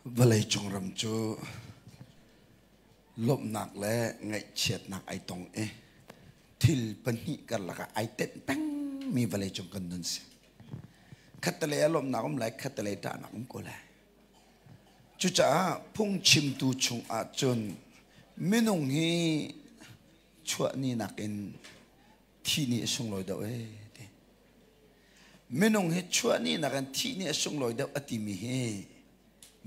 Vawleicung ram cu lawmhnak le ngaihchiatnak ai tong i thil pahnih karlak ah ai tenh pengmi vawleicung kan nun si. Khattelei ah lawmhnak um lai, khattelei ṭahnak um ko lai. Cucaah phungchimtu chung ahcun minung hi chuah ni nakin thih ni a sunglawi deuh ee ti. Minung hi chuah ni nakin thih ni a sunglawi deuh a timi hi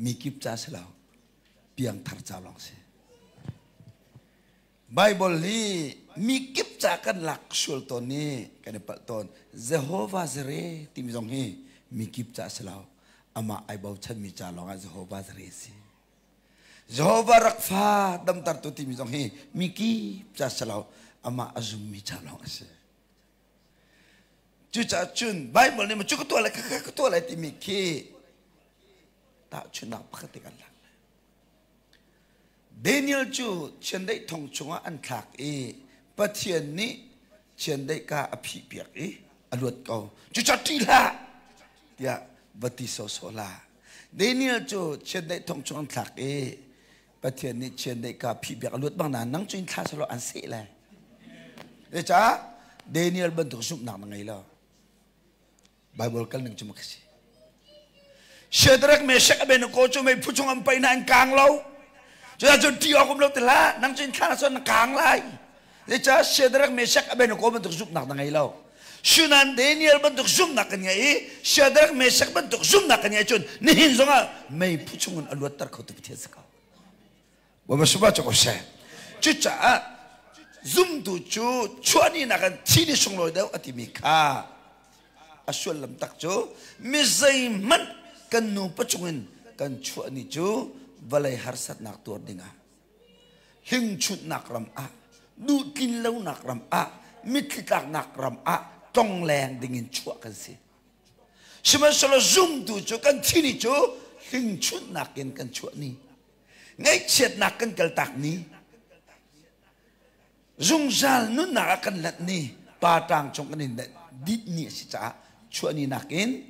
mi kip ca si lo, piangthar ca lawng si. Bible hi mi kip ca kan lak sual tawn i kan i palh tawn. Jehovah Jireh timi zong hi mi kip ca si lo. Amah ai bochanmi ca lawng ah Jehovah Jireh si. Jehovah rakfa damtertu timi zong hi mi kip ca si lo. Amah a zummi ca lawng a si. Cucaah cun Bible nih cu ka tuah lai kha ka tuah lai timi khi tahchunhnak pakhat te kan lak. Daniel cu chiandeih thong chungah an thlak i Pathian nih chiandeih ka a phihpiak i a luat ko. Cucaah ṭih hlah tiah va ti sawsawh hlah. Daniel cu chiandeih thong chung an thlak i Pathian nih chiandeih ka phihpiak a luat bang nain nang cu in thla selaw an seh lai. Zeicah Daniel bantuk zumhnak na ngei lo. Bible kal ning cu mak si. Shadrach, Meshach, Abednego cu mei phu chung an pei na an kang lo. Cudah cun ṭih awk um lo ti hlah. Nang cu in thla na na kang lai. Zeicah Shadrach, Meshach, Abednego bantuk zumhnak na ngei lo. Shunan Daniel bantuk zumhnak kan ngei i Shadrach, Meshach bantuk zumhnak kan ngei cun nihin zongah mei phu chung in a luatter kho tu Pathian si ko. Bawipa supa cu ko seh. Cucaah zumtu cu chuahni nakin thi ni sunglawi deuh a timi kha a sullam tak cu mi zeihmanh kan nu pachung in kan chuahni cu vawlei harsatnak tuar dingah hingchunhnak ram ah duhtlin lonak ram ah mitthli tlaknak ram ah tlongleng dingin chuah kan si. Sihmanhsehlaw zumtu cu kan thi ni cu hingchunhnak in kan chuah ni. Ngaihchiatnak kan kaltak ni, zungzal nunnak ah kan lanh ni, pa ṭang cung kan in dit ni a si caah chuah ni nakin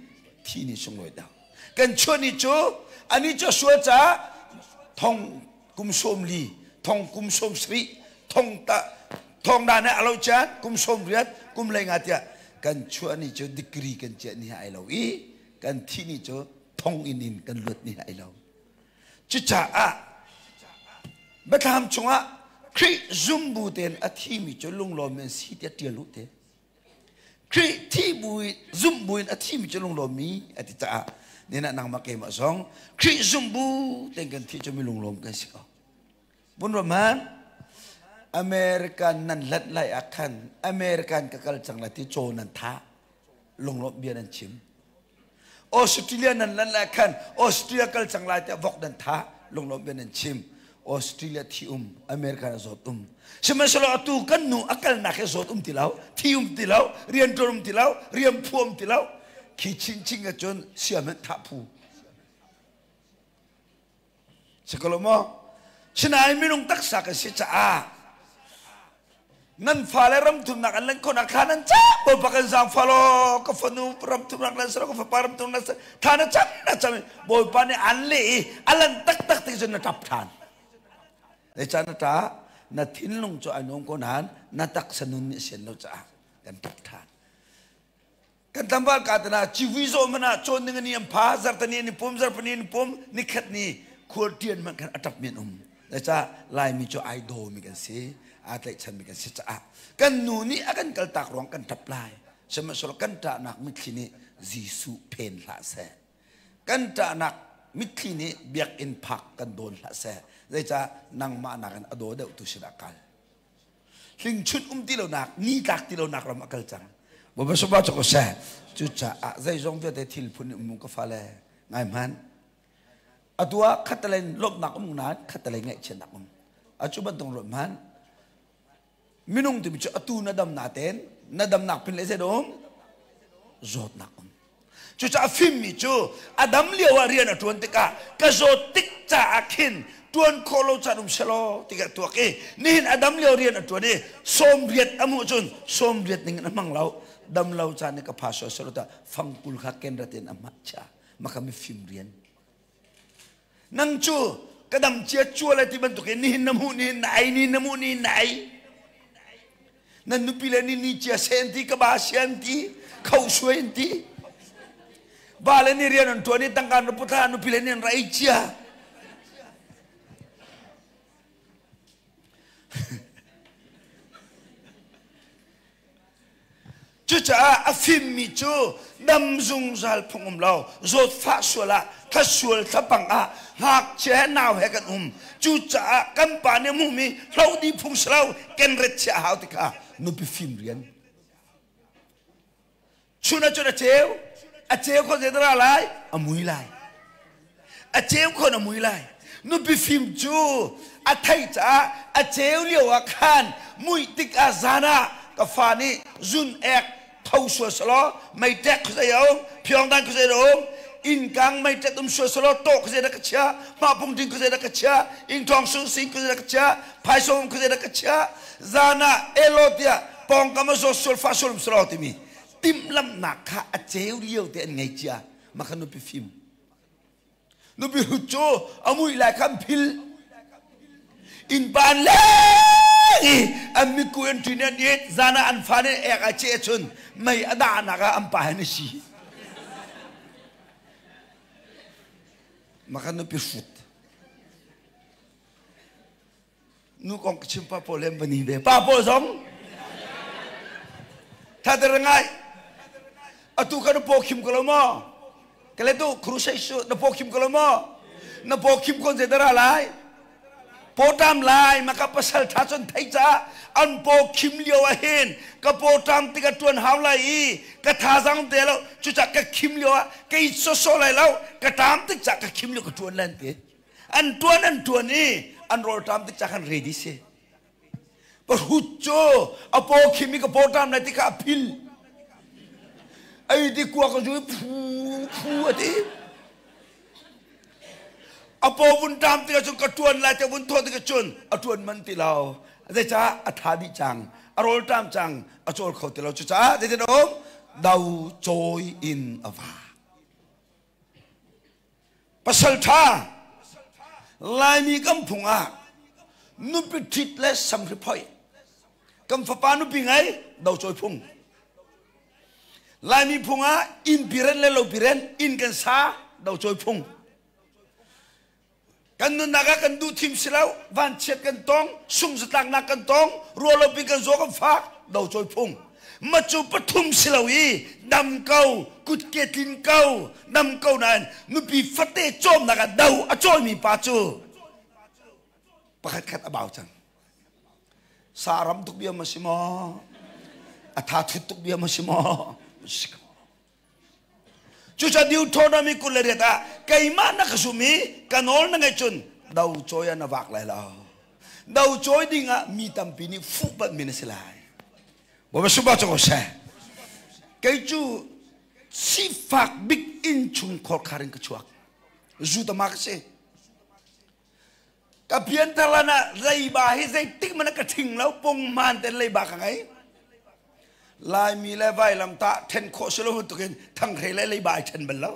thi ni sunglawi deuh. Kan chuah ni cu ani cu a sual caah thong kum 40, thong kum 70, thong ta thong dan he a lo caan kum 80, kum 50 tiah kan chuah ni cu degree kan ciah ni ai lo i kan thih ni cu thong in in kan luat ni ai lo. Cucaah Biathlam chungah Khrih zumbu tein a thimi cu lunglawm an si tiah ṭial u te. Khrih thi bu zumh buin a thimi cu lunglawmmi a ti caah nina nangmah keimah zong Khrih zumh bu tein kan thi cu mi lunglawm kan si ko. Vun ruat American nan hlat lai ah khan American ka kal cang lai ti caw nan thah lunglawmh bia nan chim. Australia nan lan lai khan Australia kal cang lai tiah vok nan thah lunglawm bia nan chim. Australia thi um America na zawt um. Sihmanhsehlaw atu kan nu a kalnak hi zawt um ti lo, thi um ti lo, rian ṭuan um ti lo, rian phu um ti lo. Khi chinchin ah cun siam hin thah phu. Si ko lo maw? Sinain minung taksa kan si caah nan fale ramthumnak an lan khawhnak thla nan cam bawipa kan zaangfah law ka fanu ramthumnak lan selaw ka fapa ramthumnak lan thla na cam na cam bawipa nih an leh i a lan taktak ti cun na ṭap ṭhan zeicah na ṭah na thinlung cu ai nuam ko nain na taksa nun nih sian lo caah kan ṭap ṭhan Kan tlangval ka tana civui zawh hmanh ah cawn ding ani an pha zartani an i pum zarpani an i pum nikhat ni khual ṭian hmanh khan a ṭap mi an um. Zeicah Laimi cu ai dawmi kan si, aa tlaihchanmi kan si caah kan nu nih a kan kaltak ruang kan ṭap lai. Sihmanhsehlaw kan ṭahnak mitthli nih Jesuh phen hlah seh. Kan ṭahnak mitthli nih biakinn phak kan dawn hlah seh. Zeicah nangmah nakin a daw deuhtu sinah kal. Hlingchunh um ti lonak, ni tlak ti lonak ram a kal cang. Bawipa sungpa cu ko seh. Cucaah zeizong vialte thil phun in um ka fale ngai hmanh. Atu ah khattalen lawmhnak um nain khattalen ngaihchiatnak um. Acu bantuk ruat hmanh. Minung timi cu atu na dam na ten, na damnak pin le zei um? Zawtnak um. Cucaah fimmi cu a dam lio ah rian a ṭuan tikah ka zawt tik caah khin ṭuan khawh lo caan um selaw ti ka tuak i nihin a dam lio rian a ṭuan i 80 a hmuh cun 80 ning in a hmang lo dam lo caan i ka pha sual selaw ta fangkul kha ken rat in a hmah chia maka mifim rian. Nang cu ka dam cia cua le ti bantukin nihin na hmuh nihin na ei nihin na hmuh nihin na ei. Nan nupi le ni ni cia sen ti ka ba sian ti kho suai in ti. Ba le ni rian an tuan i tangka na putla nupi le ni an ra ei cia. Cucaah a fimmi cu dam zungzal phung um lo, zawtfah sual ah, thasual thlapang ah ngakchia he nau he kan um. Cucaah kan pa nih a hmuhmi hlo di phung si lo, kenret chiah a hau ti kha nupi fim rian. Chun ah cun a ceu, a ceu kho zei dah lai? A mui lai. A ceu khon a mui lai. Nupi fim cu a theih caah a ceu lio ah khan muih tik ah zan ah ka fa nih zun ek tho sual selaw meitek khuazei a um phiongdan khuazei a um innkang meitet um sual selaw tawh khuazei dah ka chia hmahpung ding khuazei dah ka chia ingthawng sung sing khuazei dah ka chia phaiso um khuazei dah ka chia zan ah elo tiah pawngkam a zawt sual fa sual um selaw timi timhlamhnak kha a ceu lio te an ngei cia mah kha nupi fim nupi hrut cu a mui lai kha an phil innpa an leng i an miku an ṭin an it zan ah an fa nih ek a cheh cun mei a dahnak ah an pa hin a si mah kha nupi hrut Nu kong ka chim pa pawl he va ni ve. Pa pawl zong thater ngai. Atu ka na paw khim ko lo maw? Ka le tu crusade su na paw khim ko lo maw? Na paw khim kon zei dara lai? Pawtam lai maka pasal tha cun thei ca an paw khim lio ah hin ka pawtam tik a tuan hau lai i ka thazang te lo cucah ka khim lio ah kei so so lai lo ka tam tik ca ka khim lio ka tuan lan te An tuan an tuan i an rawlṭam tik ca khan ready si. Pahrut cu a paw khim i ka pawṭam lai ti kha a phil. Ei ti kua ka zu i phu phu a ti. A paw vun ṭam tikah cun ka ṭuan lai te vun thawh tikah cun a ṭuan man ti lo. Zeicah a tha dih cang. A rawlṭam cang. A cawl kho ti lo. Cucaah zeitin a um? Do cawi in a vak. Pasal ṭha Laimi kan phung ah nupi ṭhit le samhri phoih kan fapa nupi ngei docawi phung Laimi phung ah inn piren le lo piren inn kan sa docawi phung kan nunnak ah kan duh thim si lo vanchiat kan tong sungzatlaknak kan tong ruahlopi kan zaw kan fak docawi phung macu pathum si lo i dam ko kutke tlin ko dam ko nain nupi fate cawmnak ah do a cawimi pa cu pakhat khat a bau cang saram tuk bia ma si maw a tha thut tuk bia ma si maw Cucaah Deuteronomy 28 ah keimah na ka zum i ka nawl na ngaih cun do cawi ah na vak lai lo. Do cawi ding ah mi tampi nih fuh banh mi na si lai. Bawipa subah cu ko seh. Kei cu sifak bik inn chung khorkhar in ka chuak. Zu tama ka si. Ka pianthar lan ah leiba hi zeitik hmanh ah ka ṭhing lo pungman ten leiba ka ngei. Laimi le vailam tah ṭhen khawh si lo bantukin thanghrei le leiba ai ṭhen bal lo.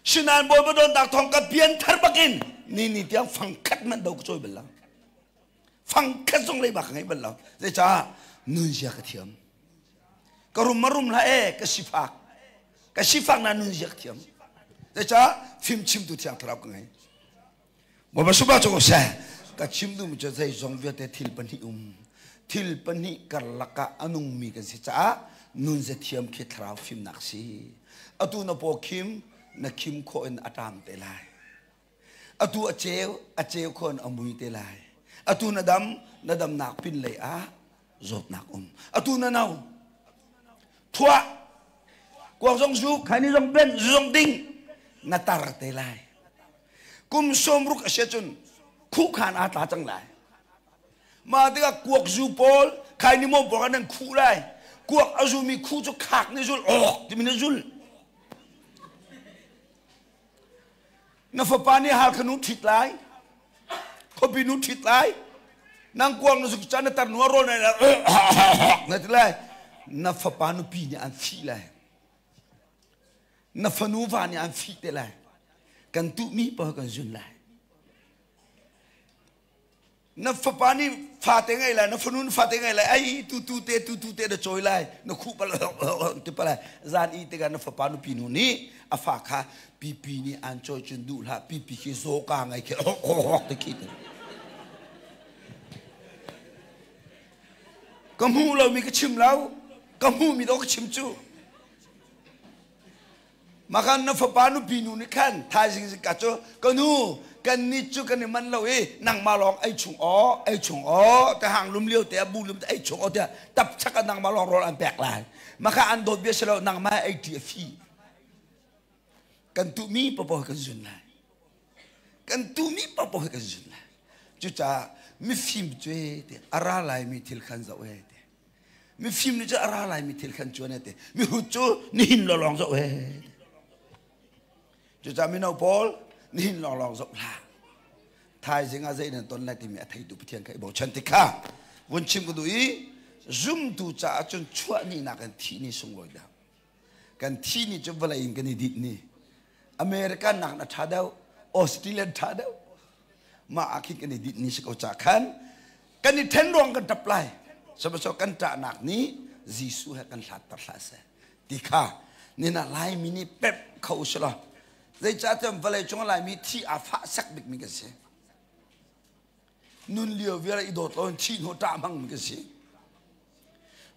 Sinain Bawipa dawntak thawng ka pianthar bakin ni ni tiang fangkhat hmanh do ka cawi bal lo. Fangkhat zong leiba ka ngei bal lo. Zeicah nunzia ka thiam. Ka rum ma rum hlah e ka sifak. Ka sifak na nunzia ka thiam. Zeicah fimchimtu thiang thlarau ka ngei. Bawipa suba cu seh ka chim duhmi cu zeizong vialte thil pahnih um. Thil pahnih karlak ah a nungmi kan si caah nunzia thiam khi thlarau fimnak si. Atu na paw khim na khim khawh in a ṭam te lai. Atu a ceu, a ceu khon a mui te lai. Atu na dam, na damnak pin lei ah zawtnak um. Atu na no, thuah, kuak zong zu, khaini zong ben, zu zong ding, na tar te lai. Kum 60 a si cun khuhkhan aa tla cang lai. Mah tikah kuak zu pawl, khaini mawm pawl kha nan khuh lai. Kuak a zumi khu cu khak nih zul, ok timi nih zul. Na fapa nih Halkha nu ṭhit lai, khuapi nu ṭhit lai, nang kuang na zuk caan na tar nu a rawl na na ti lai. Na fapa nupi nih an fih lai. Na fanu va nih an fih te lai. Kan tuhmi paoh kan zun lai. Na fapa nih fate ngei lai, na fanu nih fate ngei lai, ai tu tu te tu tu te na cawi lai, na khuh pal ti pa lai. Zan i tikah na fapa nupi nu nih a fa kha pipi nih an cawi cun duh hlah, pipi khi zawka ngei khi hok te khi te. Ka hmuh lomi ka chim lo, ka hmuhmi dawh ka chim cu. Makan na fapa nupi nu nih khan thaizing zingka cu ka nu kan ni cu kan i man lo i nangmah lawng ei chung aw ei chung aw te hang lum lio te a bu lum te ei chung aw te tap chak ah nangmah lawng rawl an pek lai maka an dawt bia si lo nangmah ei ti a fi kan tuhmi papo kan zun lai kan tuhmi papo kan zun lai cucaah mifim cu te a ra laimi thil khan zoh he te Mifim nih cun a ra laimi thil khan cuan a ti. Mihrut cu nihin lawlawng zoh he. Cucaah mino pawl nihin lawnglawng zoh hlah. Thaizing ah zei nan ton lai timi a theitu Pathian kha i bochan ti kha vun chim ka duh i zumtu caah cun chuah ni nakin thih ni sunglawi deuh. Kan thi ni cu vawlei in kan i dit ni. America nak na ṭha deuh, Australia ṭha deuh. Mah ah khin kan i dit ni si ko ca khan kan i ṭhen ruang kan ṭap lai. Sihmanhsehlaw kan ṭahnak nih Jesuh he kan hlatter hlah seh ti kha nina Laimi nih pemh kho usih law zeicahtiah vawlei cung Laimi thi aa fah sak bikmi kan si. Nun lio vial i dawt lo in thih hnu ṭah hmangmi kan si.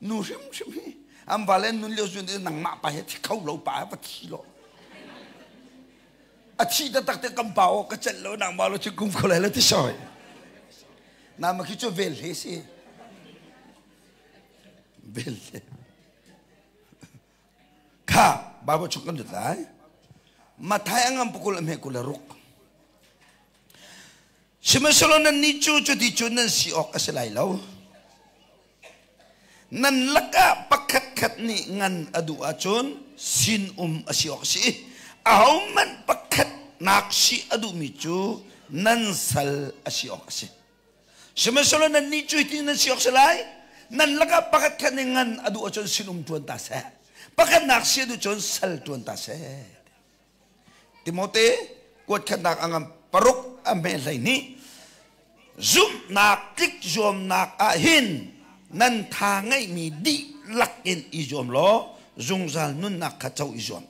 Nu hrimhrim hi an vale nun lio cun nangmah pa hi thi kho lo pa va thi lo. A thi taktak te kan pa aw ka celh lo nangmah lo cu kum kho lai lo ti soi. Na ma khi cu vel hle si. Vel hle. Kha Bible chung kan lut lai. Mathai angam pukul a hme kul le ruk. Sihmanhsehlaw nannih cu cuti cun nan si awk a si lai lo. Nan lakah pakhatkhat nih ngan a duh ahcun sinum a si awk a si. Ahohmanh pakhatnak si a duhmi cu nan sal a si awk a si. Sihmanhsehlaw nannih cu hitin nan si awk a si lai. Nan lakah pakhatkhat nih ngan a duh ahcun sinum ṭuan ta seh. Pakhatnak si a duh cun sal ṭuan ta seh. Timote kuatkhatnak a ngan paruk a hme 12 zumhnak tlik zuamnak ah hin nan tha ngeihmi dihlak in i zuam law zungzal nunnak kha co i zuam.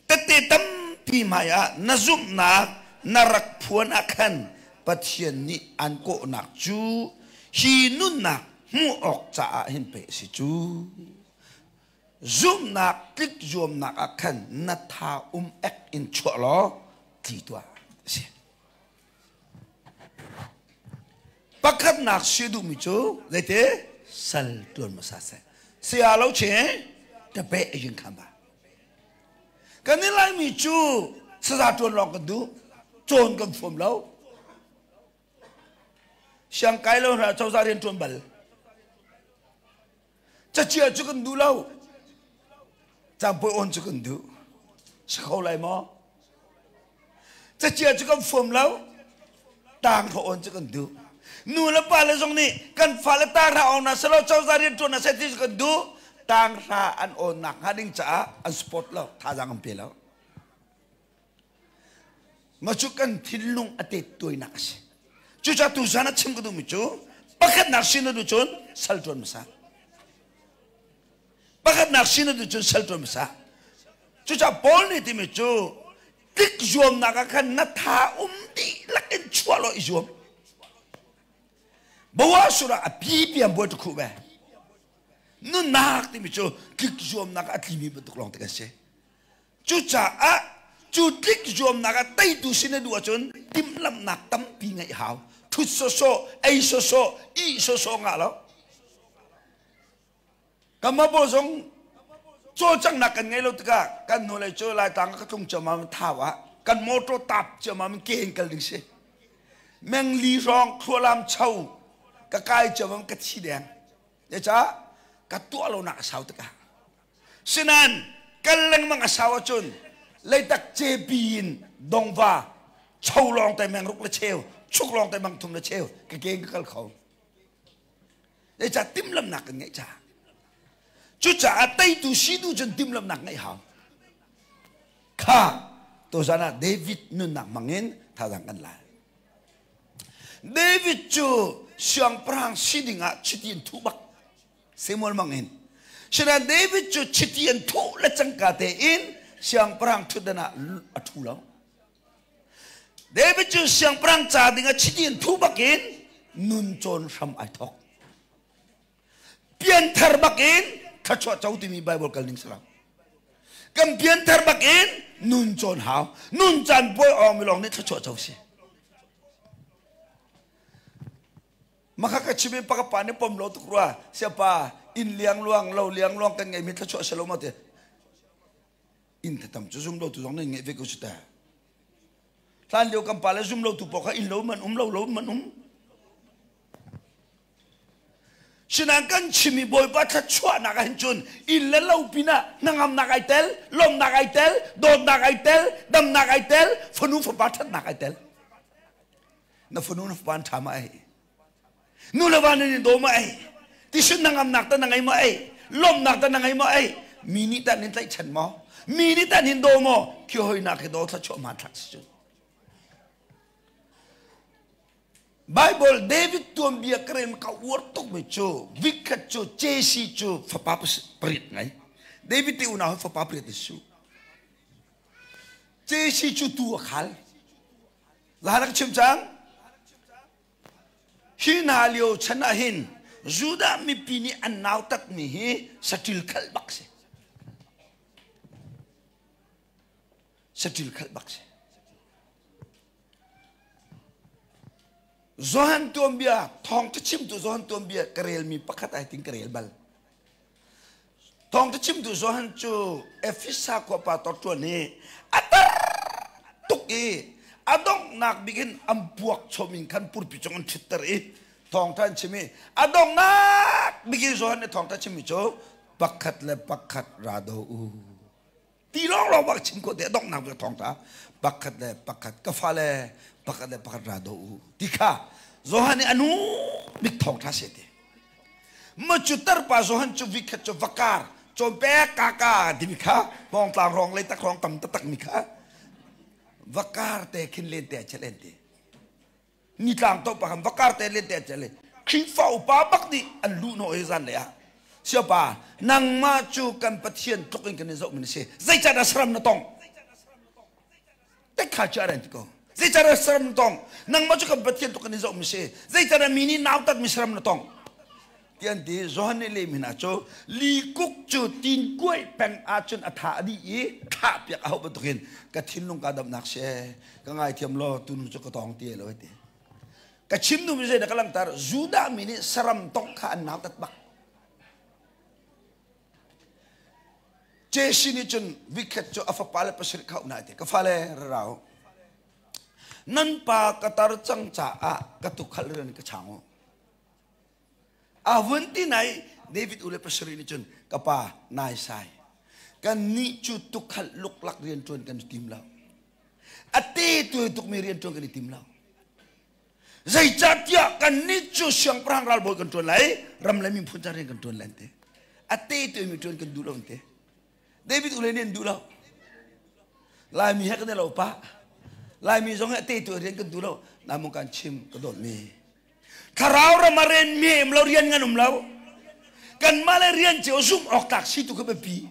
Tette tampi hmai ah na zumhnak na rak phuan ah khan Pathian nih an kawhnak cu hi nunnak hmuh awk caah hin pei a si cu. Zumhnak tlik zuamnak ah khan na tha um ek in chuah law tli tuah a si. Pakhatnak si duhmi cu zeite sal tuan hmasa seh. Saya lo che tape a yin khan ba. Kan i Laimi cu saza tuan lawng kan duh, cawn kan fuam lo. Siang kai lo hna cozah rian tuan bal. Cacia cu kan duh lo. Cangpui on cu kan duh. Si kho lai maw? Cacia cu kan fuam lo. Tang tho on cu kan duh. Nu le pa le zong nih kan fale tang hra on na selo cozah rian tuan na se ti cu kan duh. Tang hra an on nak hnga ding caah an support lo, thazaang an pe lo. Ma cu kan thinlung a tet tuainak a si. Cucaah tuzan a chim ka duhmi cu pakhatnak sin na duh cun sal ṭuan hmasa. Pakhatnak sin na duh cun sal ṭuan hmasa. Cucaah Paul nih timi cu tlik zuamnak ah khan na tha um dihlak in chuah law i zuam. Bawa surah a pi pian buai ṭukhu ve. Nunnak timi cu tlik zuamnak ah a tlimi bantuk lawng te kan si. Cucaah cu tlik zuamnak ah teitu si na duh ahcun timhlamhnak tampi ngeih hau. Ṭhut sawsawh, ei sawsawh, ih sawsawh ngah lo. Kanmah pawl zong cawlcanghnak kan ngei lo tikah kan hnulei cu Laitlang ah ka tlung ciammam in Thau ah kan motor tap ciammam in ke in kal ding si. Mengli hrawng thlualam cho ka kai ciammam ka thi deng. Zeicah ka tuah lonak a sau tikah Sinain kal lengmang a sau ahcun leitak cepi in dongva cho lawng te meng ruk le cheu chuk lawng te mang thum le cheu ka ke ka kal kho. Zeicah timhlamhnak kan ngeih caah. Cucaah teitu si duh cun timhlamhnak ngeih hau. Kha. Tuzan ah David nunnak hmangin thazaang kan la. David cu siangpahrang si dingah chiti in thuh bak. Samuel mangin. Sinain David cu chiti an thuh le cangka tein siangpahrang ṭhutdan ah a ṭhu lo. David cu siangpahrang ca dingah chiti in thuh bakin nun cawn hram ai thawk. Pianthar bakin thluachuah co timi Bible kal ning salam. Kan pianthar bakin nun cawn hau. Nun caan puai awng mi lawng nih thluachuah co si. Maka ka chim in paka pa nih pom lo tuk rua. Siapa inn liang luang lo liang luang kan ngei mi thluachuah selo ma te. Inn tam cu zum lo tu zong nan ngeih ve ko su ta. Hlan lio kan pa le zum lo tu paoh kha inn lo man um lo lo man um. Sinain kan chim i Bawipa thluachuahnak ah hin cun inn le lo pinah hnangamnak ai tel, lawmhnak ai tel, dawtnak ai tel, damnak ai tel, fanu fapa ṭhatnak ai tel. Na fanu na fapa an ṭha ma ei? Nu le va nan in daw ma ei? Tisun hnangamnak ta na ngei ma ei? Lawmhnak ta na ngei ma ei? Mi nih tah nin tlaihchan maw? Mi nih tah nin daw maw? Khi hoinak hi daw thluachuah hmanthlak si cun. Bible David tuanbia ka rel ka uar tukmi cu vikhat cu Jesse cu fapa pariat ngai. David te unau hi fapa pariat a su. Jesse cu tu a khal. Zahan ka chim cang. Hi hna lio chan ah hin Judah mipi nih an nautatmi hi saṭil khalh bak si. Saṭil khalh bak si. Johan tuanbia thawngtha chimtu Johan tuanbia ka relmi pakhat ai ting ka rel bal. Thawngtha chimtu Johan cu Efesa khua pa tor ṭuan i a tar tuk i a donghnak bik in an puak chom in khan purpi cung an ṭhutter i thawngtha an chim i a donghnak bik in Johan nih thawngtha chimmi cu pakhat le pakhat ra do u. Ti lawnglawng bak chim ko te donghnak bik thawngtha pakhat le pakhat ka fale pakhat le pakhat ra do u ti kha Johan nih anu bik thawngtha se ti ma cu tarpa Johan cu vikhat cu vakar cawmpek kaka timi kha hmawngtlang rong le tak rong tam taktak mi kha vakar te khin len te chelen te nitlang to pa kan vakar te len te chele Khrihfa upa bak nih an luh hnawh hi zan lei ah siapa nangmah cu kan Pathian tluk in kan in zoh mi na si zeicahdah saram na tong tekha cu aren ti ko zeicahdah saram na tong nangmah cu kan Pathian tluk kan in zoh mi si zeicahdah mi nih nautat mi saram na tong ti an ti Johan nih leh hna cu likuk cu tin kuai peng ahcun a tha a dih i thlah piak a hauh bantukin ka thinlung ka damnak si ka ngaithiam law tunu cu ka tong ti lo ti ka chim nu mi zei dah ka langhter Judah mi nih saram tong kha an nautat bak Jesse nih cun vikhat cu a fapa le pasarih kha una ti ka fale rarau nan pa ka tar cang caah ka tukhal rian ka chang u A vun ti nai David u le pasarih nih cun ka pa nai sai kan nih cu tukhal luklak rian ṭuan kan i tim lo. A te tuai tukmi rian ṭuan kan i tim lo. Zeicahtiah kan nih cu siangpahrang ralbawi kan ṭuan lai, ram le miphun ca rian kan ṭuan lai an ti. A te tuaimi ṭuan kan duh lo an ti. David u le nih an duh lo. Laimi he kan i lo pah. Laimi zong he a te tuai rian kan duh lo. Namun kan chim ka dawtmi. Thlarau ram ah rian mi um lo rian ngan um lo. Kanmah le rian cio zumh awk tlak si tu kha biapi.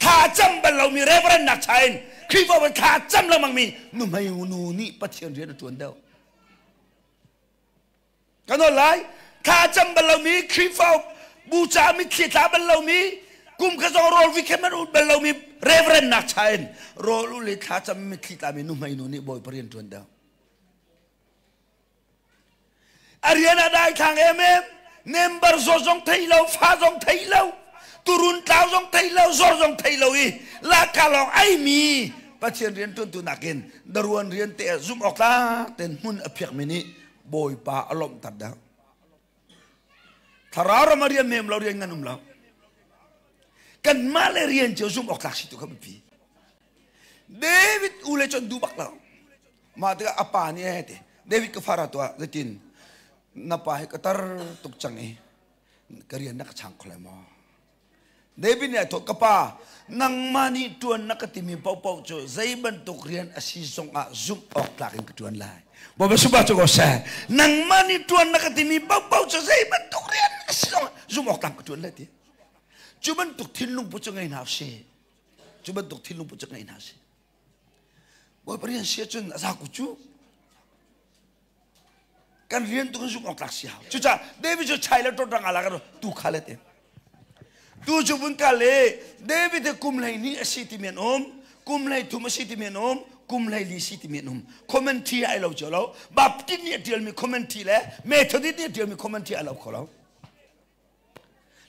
Thla cam bal lomi reverend nak cha in Khrihfa thla cam lengmang mi nuhmei nu nih Pathian rian a ṭuan deuh. Kan nawl lai thla cam bal lomi Khrihfa bu ca mitthli tla bal lomi kum kha zong rawl vi khem an ut bal lomi reverend nak cha in rawl ul i thla cam mitthli tla mi nuhmei nu nih Bawipa rian ṭuan deuh. A rian a daithlang emem member zaw zong thei lo fa zong thei lo turun tlau zong thei lo zor zong thei lo i laka lawng ai mi Pathian rian ṭuantu nakin daruan rian te zum awk tlak ten hmun a phiak mi nih Bawipa a lawmhter dah thlarau ram a rian mem lo rian ngan um lo kanmah le rian cio zum awk tlak si tu kha biapi David u le cun duh bak lo mah tikah a pa nih a ti David ka fara tuah zeitin na pa hi ka tar tuk cang i ka rian na ka chang kho lai maw? David nih a thawh, ka pa, nangmah nih ṭuan na ka timi paohpaoh cu zei bantuk rian a si zongah zumh awk tlak in ka ṭuan lai. Bawipa supa cu ko seh. Nangmah nih ṭuan na ka timi paohpaoh cu zei bantuk rian a si zongah zumh awk tlak ka ṭuan lai ti. Cu bantuk thinlung pu cu ngei hna usih. Cu bantuk thinlung pu cu ngei hna usih. Bawipa rian si ahcun a zaku cu kan rian tu kan zumh awk tlak si hau. Cucaah David cu chai le ṭawt rang ala kan tu kha le te. Tu cu vun kal le David hi kum 12 a si timi an um, kum 13 a si timi an um, kum 14 si timi an um. Commentary ai lo cio lo. Baptist nih a ṭialmi commentary le Methodist nih a ṭialmi commentary ai lo kho lo.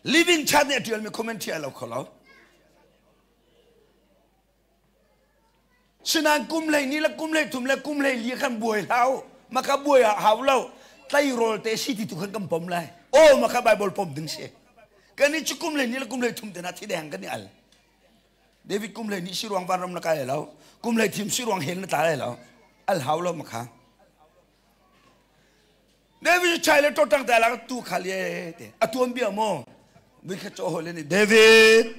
Living Church nih a ṭialmi commentary ai lo kho lo. Sinain kum 12 le kum 13 le kum 14 khan buai hlah u. Maka buai ah hau lo. Tleirawl te si ti tu khan kan pom lai. Aw maka Bible pom ding si. Kan i cu kum 12 le kum 13 te na thi deng kan i al. David kum 12 si ruang vanram na kai lo. Kum 13 si ruang hel na tla lai lo. Al hau lo maka. David chai le totang ta la tu khal ye te atuan bia mo vi kha cho hole ni David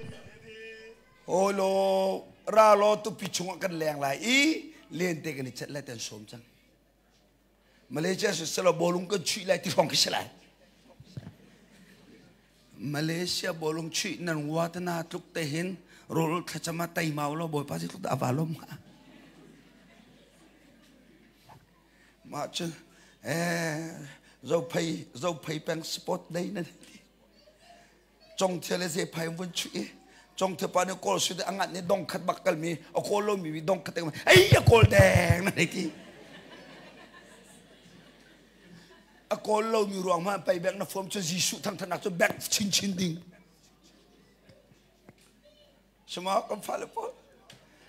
holo ra lo tu pi chungah kan leng lai i len te kan i chet lai ten som cang Malaysia se selo bolung kan chuih lai ti hrawng khi si lai Malaysia bolung chuih nan wa te na tluk te hin rol thlacama taimau lo bawipa si tluk da avalom ha Mah cu zophei zophei peng sport day nan ti. Congthia le zephai vun chuih i congthia pa nih kawl sut a ngat nih dong khat bak kalmi a kawl lomi mi dong khat ei a kawl deng nan hei ti. A kawl lomi ruang hmanh pei bek na fuam cu Jesuh thangthatnak cu bek chinchin ding. Suma kan fale pawl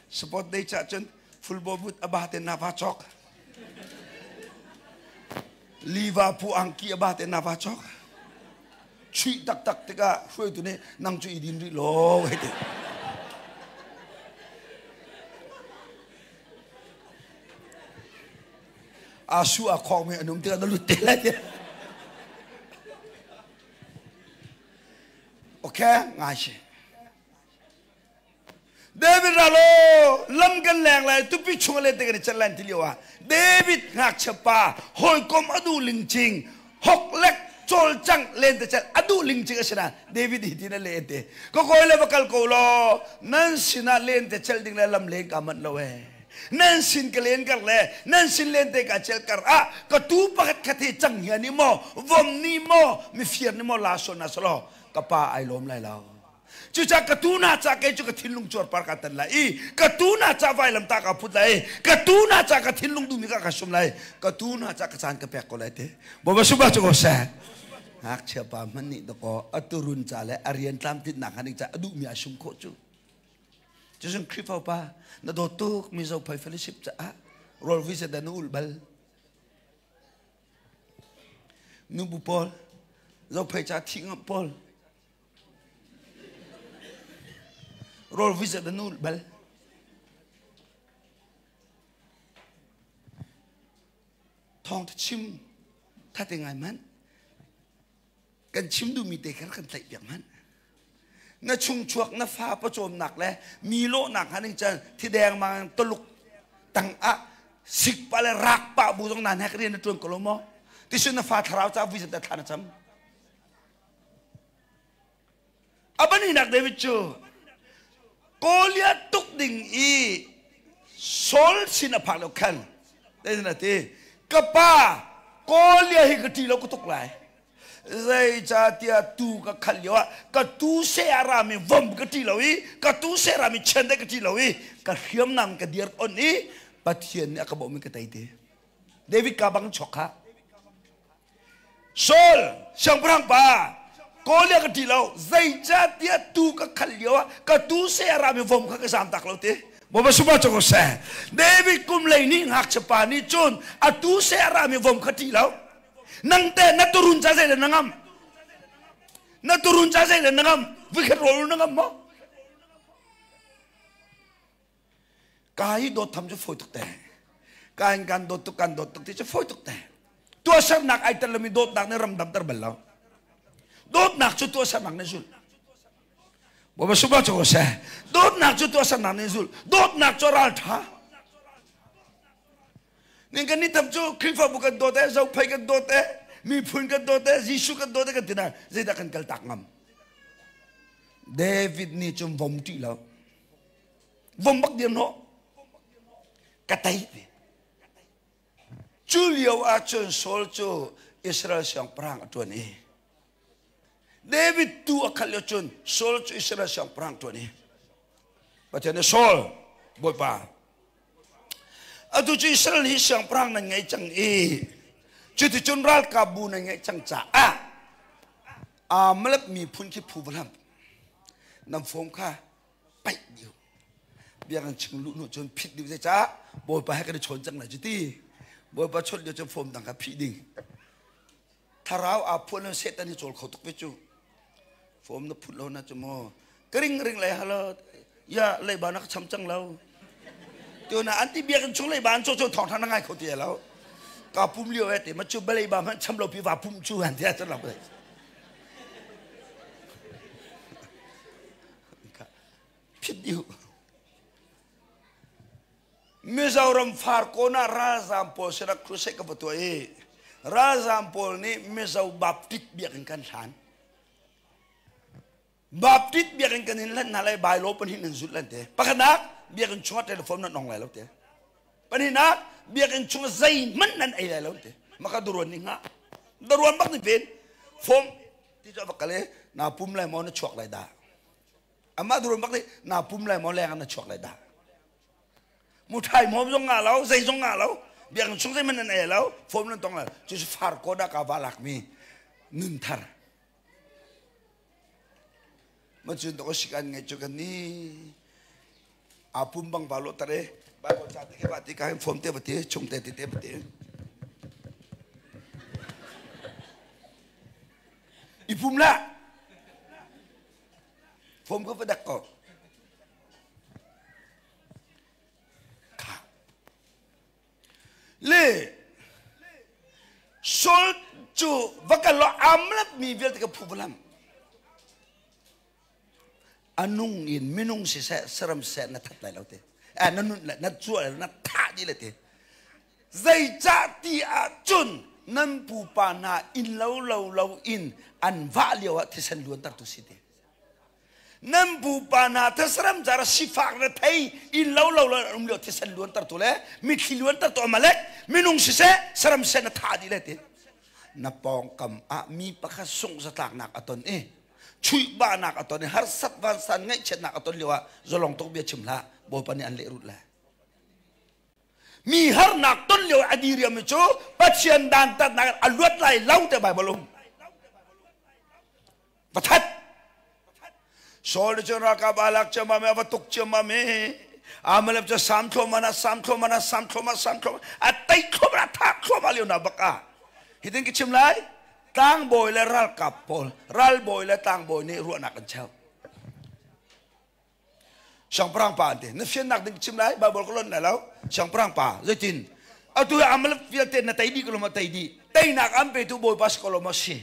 sport day cha cun football boot a ba te na va chok. Liverpool angki a ba te na va chok. Chuih taktak tikah hruaitu nih nang cu i din rih lo hei ti. Asu a khawng mi an um tikah na lut te lai. Okay, ngai si. David ralo lam kan leng lai tupi chung le te kan i chan lan ti lio ah David ngakchia pa hawikom adu lingcing hok lek cawlcang len te chan adu lingcing a si na David hi tin a le te ka koi le va kal ko law nan sinah len te chel ding le lam len ka manh lo e nan sin ka len kar le nan sin len te ka chel kar ah ka tu pakhat khat hi cang hian ni maw vom ni maw mifiar ni maw la so na salo ka pa ai lawm lai lo cucaah ka tu na ca kei cu ka thinlung cuarpar ka tan lai i ka tu na ca vailam ta ka phut lai ka tu na ca ka thinlung duhmi ka ka sum lai ka tu na ca ka caan ka pek ko lai te bawipa suba cu ko seh ngakchia pa hmanh nih dakaw a turun ca le a rian tlamtlinnak han ca a duhmi a sum khawh cu cucun Khrihfa pa na dawt tuk mizo phai fellowship caah rawl vui se na ul bal Nubu pawl, zophei ca thih ngamh pawl, rawl vui zat na ul bal. Thawng ta chim thate ngai man. Kan chim duhmi te kha kan tlaih piak hmanh. Na chungchuak na fa pawcawmnak le mi lawhnak han ning chan thideng mang taluk tang ah sik pa le rak pa bu zong nan hek rian na tuan ko lo maw tisun na fa thlarau ca vui zat thla na cam abani nak David cu Goliath tuk ding i Saul sin a phak lo khan na ti ka pa Goliath hi ka ṭi lo ka tuk lai zeicahtiah tu ka khalh lio ah ka tu se a rami vom ka ṭi lo i ka tu se rami chiandeih ka ṭi lo i ka hriamnam ka dir on i Pathian nih a ka bawmh i ka tei ti David ka bang chok kha Saul siangpahrang pa Goliath ka ṭih lo zeicahtiah tu ka khalh lio ah ka tu se a rami vom kha ka zam tak lo ti Bawipa supa cu ko seh David kum lei nih ngakchia pa nih cun a tu se a rami vom kha ṭih lo nang te na turun ca zei na ngam na turun ca zei na ngam vikhat rawl na ngam maw ka hi dawt tham cu fawi tuk te ka in kan dawt tuk kan dawt tuk ti cu fawi tuk te tuahsernak ai tel lomi dawtnak nih ramdam ter bal lo dawtnak cu tuahsernak nih zul. Bawipa sunglawi cu seh. Dawtnak cu tuahsernak nih zul. Dawtnak cu ral ṭha. Ning kan ni tam cu Khrihfabu kan dawt e, Zophei kan dawt e, miphun kan dawt e, Jesuh kan dawt e kan ti na zeidah kan kal tak ngam. David nih cun vom ṭih lo. Vom bak dir no. Ka tei ti. Cu lio ahcun Saul cu Israel siangpahrang a ṭuan i David tu a khalh lio cun Saul cu Israel siangpahrang ṭuan i Pathian nih Saul Bawipa atu cu Israel hi siangpahrang nan ngei cang i cuticun ralkapbu nan ngeih cang caah Amalek miphun khi phu va nan fawm kha paih dih biakinn chung luh hnu cun phit ding zeicah Bawipa he kan i chawn cang lai cu ti Bawipa chawnh lio cun fawm dang kha phih ding thlarau aa phuan lo Satan hi cawl kho tuk ve cu fawm na phut lo na cu maw ka ring ring lai halo ya leiba na ka cham cang lo tu na an ti biakinn chung leiba an caw caw thawng thang na ngai kho ti lo ka pum lio e te ma cu leiba hmanh cham lo pi va pum cu han ti cun lo phit dih Mizoram Farkawn ah ralzaam pawl sinah crusade ka va tuah i ralzaam pawl nih Mizo Baptist biakinn kan hlan. Baptist biakinn kan in hlan hna lai bylaw pahnih nan zulh lan te. Pakhatnak biakinn chungah telephone nan ong lai lo te. Pahnihnak biakinn chungah zeihmanh nan ei lai lo te. Maka duruan nih ngah. Daruan bak ni pen. Form ti cu va kal i na pum lai maw na chuak lai dah. Amah duruan bak nih na pum lai maw leng na chuak lai dah. Muthai mawm zong ngah lo, zei zong ngah lo, biakinn chung zeihmanh nan ei lo, form nan tong lo. Cu cu far ko dah ka va lak mi nun thar. Ma cun to sikan ngai cu kan ni a pum bang ba lo tare Bible ca te ke ba ti ka hin form te ba ti chung te ti te ba ti i pum la Fom ka va dak ko. Kha. Le Saul cu va kal law amlap mi vialte ka phu lam. Anung in minung siseh saram seh na that lai lo te. Eh na nun le na cuah le na thah dih le te. Zeicah ti ahcun nan pupa hna inn lo lo lo in an vah lio ah thisen luantertu si te. Nan pupa hna thesram car sifak na thei inn lo lo lo an um lio thisen luantertu le mitthli luantertu Amalek minung siseh saram siseh na thah dih le ti. Na pawngkam ah mi pakhat sungh zatlaknak a ton i chuihbahnak a ton i harsat vansan ngaihchiatnak a ton lio ah zalong tuk bia chim hlah Bawipa nih an lehrulh lai. Mi harnak ton lio a diriam mi cu Pathian dantatnak a luat lai lo te Bible um. Va that. Saul cu ralkap alak ciammam i va tuk ciammam i Amalek cu sam thluahmah ah sam thluahmah ah sam thluahmah sam thluahmah a tei thluahmah a thah thluahmah lio na bak ah hitin ka chim lai tlangbawi le ralkap pawl ralbawi le tlangbawi nih ruahnak an cheuh Siangpahrang pa an ti. Na fiannak ding chim lai, Bible ka lonh lai lo. Siangpahrang pa, zeitin? Atu hi Amalek vialte na tei dih ko lo ma tei dih. Teinak an petu Bawipa si ko lo ma si.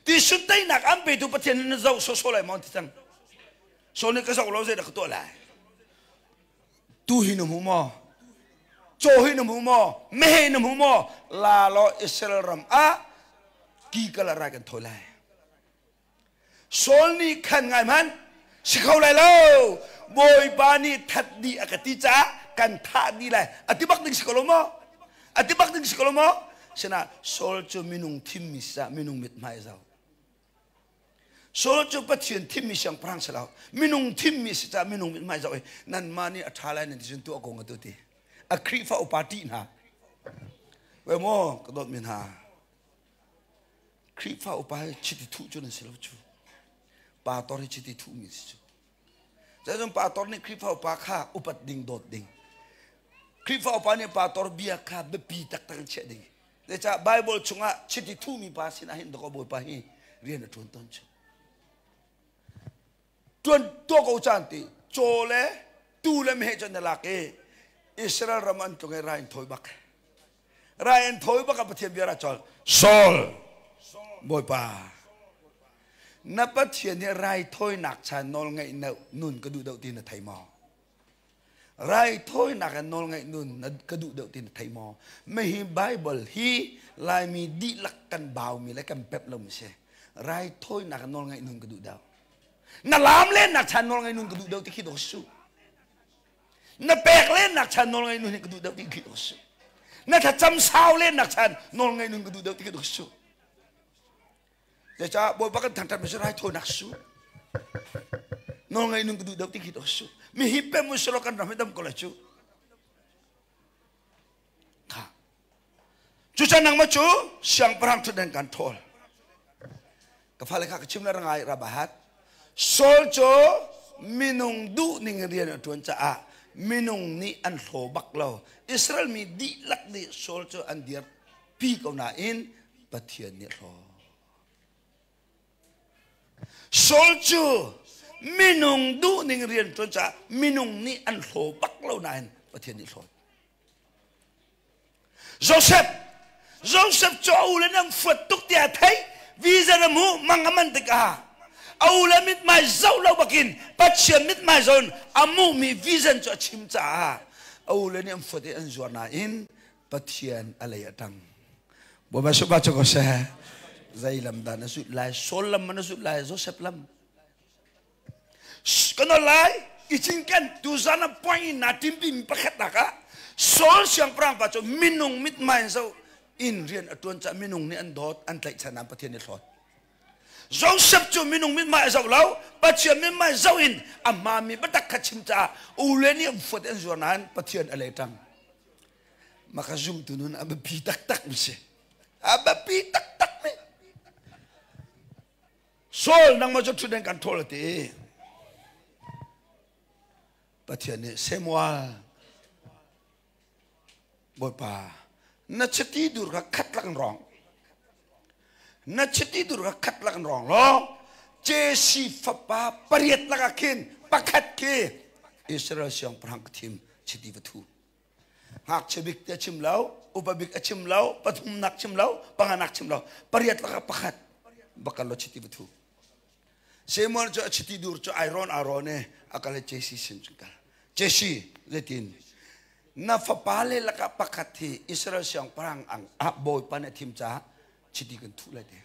Ti sun teinak an petu Pathian na zoh sawsawh lai maw ti cang. So nih ka zoh lo zeidah ka tuah lai. Tu hi na hmu maw? Caw hi na hmu maw? Meheh na hmu maw? La law Israel ram ah ki kal rai kan thawi lai. Saul nih khan ngai hmanh si kho lai lo Bawipa nih that dih a ka ti caah kan thah dih lai a ti bak ding si ko lo maw a ti bak ding si ko lo maw sinah Saul cu minung thimmi si caah minung mithmai a zoh Saul cu Pathian thimmi siangpahrang si lo minung thimmi si caah minung mithmai zoh i nanmah nih a ṭha lai nan ti cun tuah ko nga tu ti a Khrihfa upa ṭih hna wei maw ka dawtmi hna Khrihfa upa hi chiti thuh cu nan si lo cu. Pastor hi chiti thuhmi si cu. Cun pastor nih Khrihfa upa kha upat ding dawt ding. Khrihfa upa nih pastor bia kha biapi taktak in chiah ding. Zeicah Bible chungah chiti thuhmi pa sinah hin dakaw Bawipa hi rian a ṭuan tawn cu. Ṭuan tuah ko caan ti caw le tuu le meheh cu na lak i Israel ram an tlung i rai in thawi bak. Rai an thawi bak ah Pathian bia ra col. Saul, Bawipa. Na Pathian hi raithawinak chan nawl ngeih nun ka duh deuh ti na thei maw? Raithawinak in nawl ngeih nun na ka duh deuh ti na thei maw? Mihi Bible hi Laimi dihlak kan baumi le kan pep lomi si. Raithawinak in nawl ngeih nun ka duh deuh. Na laam lennak chan nawl ngeih nun ka duh deuh ti khi dawh su. Na pek lennak chan nawl ngeih nun hi ka duh deuh ti khi dawh su. Na thlacam sau lennak chan nawl ngeih nun ka duh deuh ti khi dawh su. Zeicah Bawipa kan thangṭhat mi cu raithawinak su. Nawlngaih nun ka duh deuh ti khi dawh su. Mi hi pem u selaw kan ram hi dam ko lai cu. Kha. Cucan nangmah cu siangpahrang ṭhutden kan ṭhawl. Ka fale kha ka chim le rangai rabahat. Saul cu minung duh ning in rian a ṭuan caah minung nih an hlaw bak lo. Israel mi dihlak nih Saul cu an dir pi ko nain Pathian nih hlaw. Saul cu minung duhning rian ṭuan caah minung nih an hlaw bak lo nain Pathian nih hlawt. Joseph Joseph cu a u le nan fuat tuk tiah theih vision a hmuh mang a man tikah a u le mithmai zoh lo bakin Pathian mithmai zawn a hmuhmi vision cu a chim caah a u le nih an fuat i an zuar nain Pathian a lei a ṭang. Bawipa supa cu ko seh. Zei lam dah na zulh lai? Saul lam na zulh lai? Joseph lam? Ka nawl lai. I cinken tuzan ah point in naa timpi mi pakhat nak ah Saul siangpahrang pa cu minung mithmai in zoh in rian a ṭuan caah minung nih an dawt, an tlaihchan nain Pathian nih hlawt. Joseph cu minung mithmai a zoh lo, Pathian mithmai zoh in a hmaami biatak kha chim caah u le nih an fuat an zuar nain Pathian a lei ṭang. Maka zumtu nun a biapi taktak mi si. A biapi taktak mi. Saul nangmah cu ṭhutden kan ṭhawl a ti. Pathian nih Samuel Bawipa na chiti dur kha khat lak in rawng. Na chiti dur kha khat lak in rawng law Jesse fapa pariat lakah khin pakhat khi Israel siangpahrang ka thim chiti va thu. Ngakchia bik te a chim lo, upa bik a chim lo, pathumnak chim lo, panganak chim lo, pariat lakah pakhat bakal lo chiti va thu. Samuel cu a chiti dur cu ai rawn aa rawn i a kal i Jesse sin cun kal. Jesse zeitin na fapa le lakah pakhat hi Israel siangpahrang ang ah bawipa nih a thim caah chiti kan thuh lai te.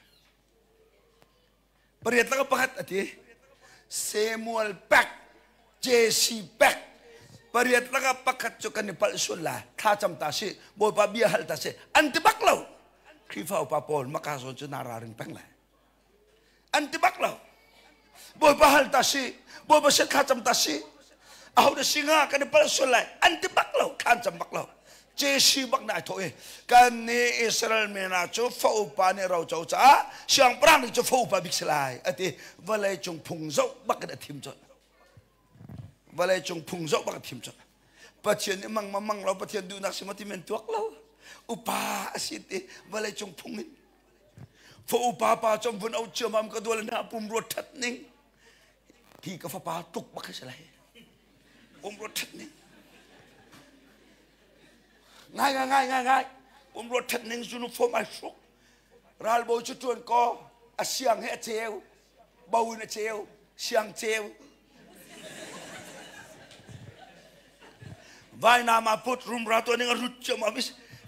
Pariat lakah pakhat a ti. Samuel pek, Jesse pek, pariat lakah pakhat cu kan i palh sual lai. Thla cam ta si, Bawipa bia hal ta si. An ti bak lo. Khrihfa upa pawl maka zawn cu naa ralring peng lai. An ti bak lo. Bawipa hal ta si, Bawipa sin thla cam ta si. Aho na si nga kan i palh sual lai. An ti bak lo, thla an cam bak lo. Jesse bak na ai thawh i kan nih Israel mi hna cu fa upa nih roco caah siangpahrang nih cu fa upa bik si lai a ti. Vawlei cung phung zoh bak in a thim colh. Vawlei cung phung zoh bak a thim colh. Pathian nih mang ma mang lo Pathian duhnak si ma ti men tuak lo. Upa a si ti vawlei cung phung in. Fa upa pa cu vun au ciamam ka dual na pum ruat that ning. Hi ka fapa tuk bak si lai. Pum ruat that ning. Ngai ngai ngai ngai ngai. Pum ruat that ning uniform ai hruk. Ralbawi cu tuan ko a siang he a ceu. Bo in a ceu. Siang ceu. Vainam a put rumra to ning a rut ciam a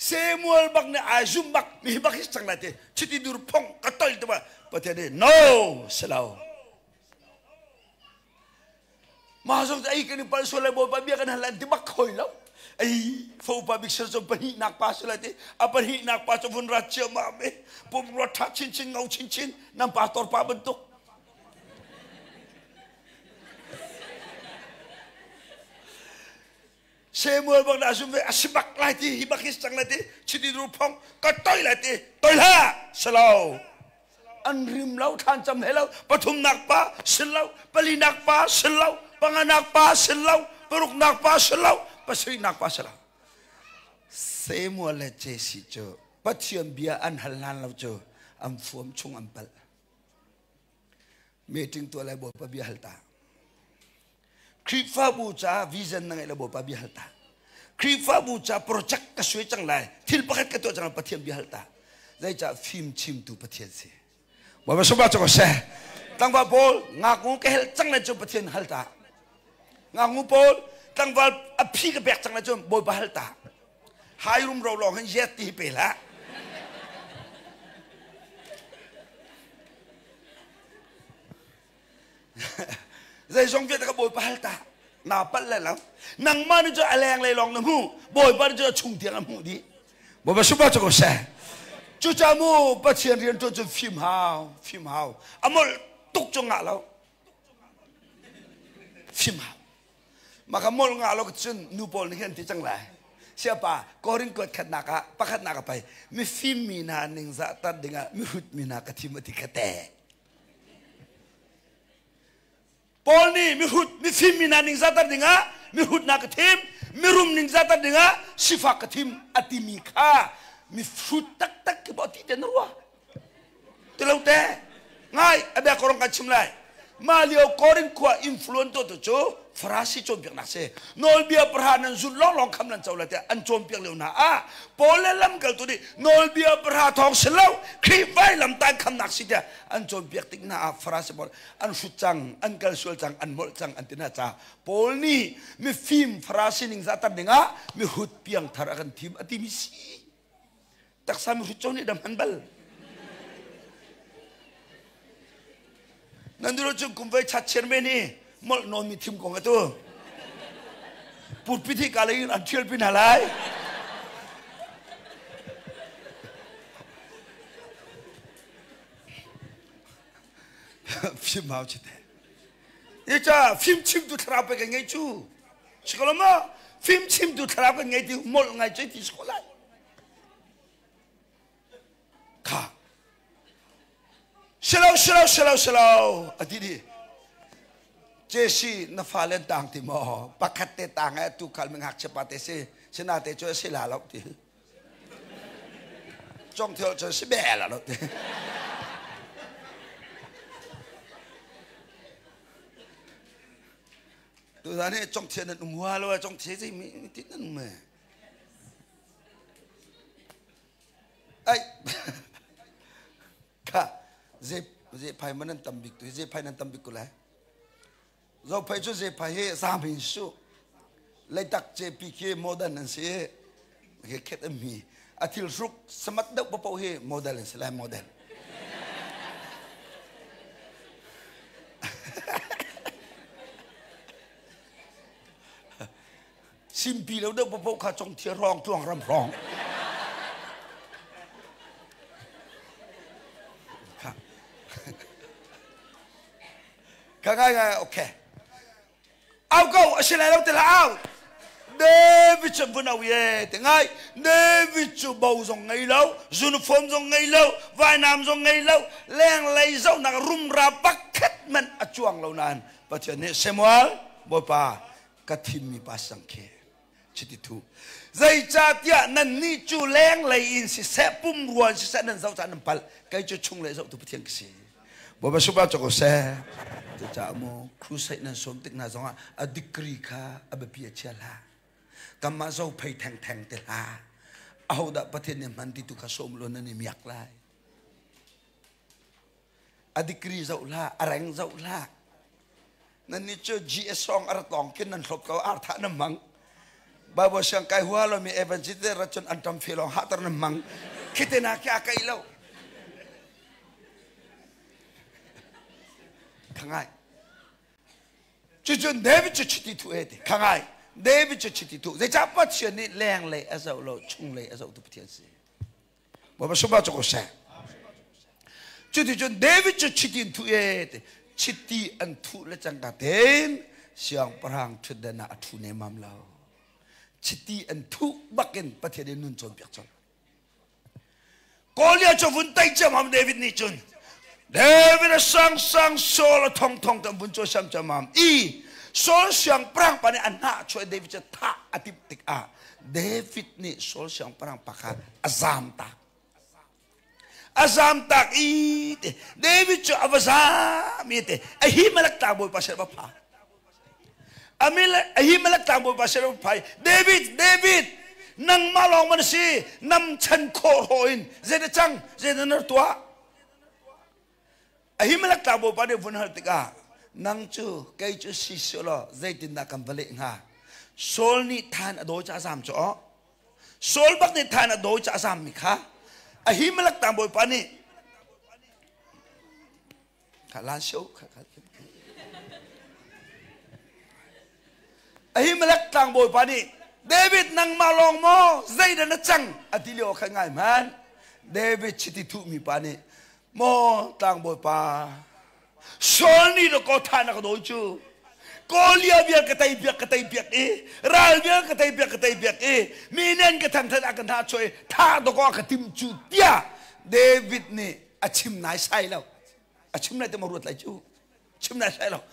Samuel bak ne ai zum bak mi bak hi cang lai te chiti dur phong ka tol te ba Pathian nih no selo Mah zong ei kan i palh sual lai Bawipa bia kan hal an ti bak khoi lo. Ei fo pa bik sir cu pahnihnak pa si lai ti a pahnihnak pa cu vun ra ciammam i pumrua ṭha chinchin ngau chinchin nan pastor pa bantuk. Samuel bak dah zum ve a si bak lai ti hi bak hi cang lai ti chiti ru phong ka toi lai ti toi hlah selo an rim lo thlan cam he lo pathumnak pa sil lo palinak pa sil lo panganak pa sil lo paruknak pa sil lo pasarihnak pa sil lo Samuel le Jesse cu Pathian bia an hal hlan lo cu an fuam chung an palh meeting tuah lai Bawipa bia hal ta Khrihfabu caah vision na ngeih lo Bawipa bia hal ta. Khrihfabu caah project ka suai cang lai. Thil pakhat ka tuah cang lai Pathian bia hal ta. Zeicah fim chimtu Pathian si. Bawipa sungpa cu ko seh. Tlangval pawl ngaknu ka helh cang lai cu Pathian hal ta. Ngaknu pawl tlangval a phi ka pek cang lai cu Bawipa hal ta. Hai rumro lawng hin yet ti hi pe hlah. Zeizong vialte ka Bawipa hal ta. Naa palh le lo. Nangmah nih cun a lenglei lawng na hmuh. Bawipa nih cun a chung tiang a hmuh dih. Bawipa super cu ko seh. Cucaah mu Pathian rian ṭuan cu fim hau, fim hau. A molh tuk cu ngah lo. Fim hau. Maka molh ngah lo cun nu pawl nih hin an ti cang lai. Siapa Korin kuat khatnak ah pakhatnak ah pai mifim mi hna ningzah tar dingah mihrut mi hna ka thim a ti kha te. Paul nih mihrut mifim mi hna ningzahter dingah mihrutnak ka thim, mirum ningzahter dingah sifak ka thim a timi kha mihrut taktak khi ti te na ruah. Ti lo te. Ngai a bia korong kan chim lai. Mah lio Korin khua influence tu cu Farasi cawnpiaknak si. Nawlbia pahra nan zulh lawnglawng kham nan co lai tiah an cawnpiak lio hna ah Paul le lamkaltu nih nawlbia pahra thawng si lo Khrih vailamtah khamnak si tiah an cawnpiak tik hna ah Farasi pawl an hrut cang, an kal sual cang, an molh cang an ti hna caah Paul nih mifim Farasi ningzahter dingah mihrut piangthar a kan thim a timi si. Taksa mihrut co nih dam hman bal. Nan duro chung kum voi chat chairman hi molh nawn mi thim kong atu. Putpi thi ka lei in an thial pin halai. Fim hau chi te. Ye cha fim chim tu thlarau pe kan ngei chu. Sikolo ma fim chim tu thlarau kan ngei ti molh ngai che ti sikolai. Kha. Silo silo silo silo ati di. Jesse na fa len tang ti mo pakhat te tang e tu khal ming hak chepa te si sina te chu si la lo ti. Cong thil cu si be la lo ti. Tu zan hi cong thian nan um hua lo cong thie zei mi ti nan um me. Ai kha ze ze phai man nan tam bik tu ze phai nan tam bik ko lai. Zo phai cu ze phai hi sam hin su. Leitak JPK modern an si. He khet am hi. A thil hruk samat deuh papo hi model an si lai model. Simpi lo deuh papo kha cong thia rong tuang ram rong. Ka ngai ngai okay. Au ko a si lai lo ti hlah au. David cu vun au ye ti ngai. David cu bo zong ngei lo, uniform zong ngei lo, vainam zong ngei lo, lenglei zohnak rumra pakhat man a cuang lo nain Pathian nih Samuel Bawipa ka thimmi pa sang khi chiti thu zeicahtiah nannih cu lenglei in siseh pumrua in siseh nan zoh caah nan palh kei cu chunglei zohtu Pathian ka si Bawipa super cu ko seh cucaah mu crusade nan sawm tik hna zongah a degree kha a biapi a chia hlah kanmah zo phei theng theng te hlah ahodah Pathian nih hman ti tu kha sawm lo nan i miak lai a degree zoh hlah a reng zoh hlah nan nih cu GS song a rat lawng khin nan hlop ko ar thah nan hmang Bible siang kai hua lo mi evangelist rat cun an tam fe lawng hahter nan hmang khite na khi a kai lo khangai cucun David cu chiti thu e ti khangai David cu chiti thu zeicah Pathian nih leng lei a zoh lo chung lei a zoh tu Pathian si Bawipa sungah cu ko seh. Cuticun David cu chiti in thuh e ti chiti an thuh le cangka tein siangpahrang ṭhutdan ah a ṭhu nemmam lo. Chiti an thuh bakin Pathian in nun cawnpiak colh. Goliath cu vun tei ciammam David nih cun David a sang sang Saul a thong thong tam vun cawisam ciammam i Saul siangpahrang pa nih a hnah chuah David cu thah a timh tikah David nih Saul siangpahrang pa kha a zamtak. A zamtak i te David cu a va zam i te Ahimelek tlangbawipa sin va pha. Ahimelek tlangbawipa sin va pha i David David nangmah lawng man si nam chan khawh rawh in zei na cang zei na nar tuah. Ahimelek tlangbawi pa nih vun hal tikah nang cu kei cu si selaw zeitindah kan va leh hnga? Saul nih than a dawi ca zam cu aw. Saul bak nih than a dawi ca zam mi kha Ahimelek tlangbawi pa nih kha lan sio kha kha Ahimelek tlangbawi pa nih David nangmah lawng maw zeidah na cang a ti lio khan ngai hmanh David chiti thuhmi pa nih maw tlangbawi pa Saul nih dakaw tha na ka dawi cu Kolia vial ka tei piak ka tei piak i ral vial ka tei piak ka tei piak i mi nen ka thangthat a ka hna choi tha dakaw ka tim cu tiah David nih a chim nai sai lo a chim lai te ma ruat lai cu chim nai sai lo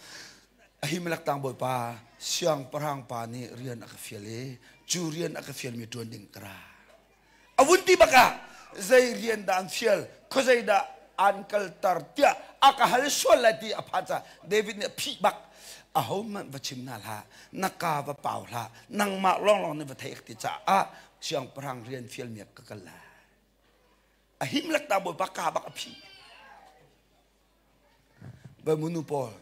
Ahimelek tlangbawi pa siangpahrang pa nih rian a ka fial i cu rian a ka fialmi ṭuan ding ka ra a vun ti bak ah zei rian dah an fial khuazei dah an kalter tiah a ka hal sual lai ti a phan caah David nih a phih bak ahohmanh va chim hna hlah na ka va pau hlah nangmah lawnglawng nih va theih ti caah siangpahrang rian fialmi ah ka kal lai a himlak ta bawipa ka bak a phih Bamunu pawl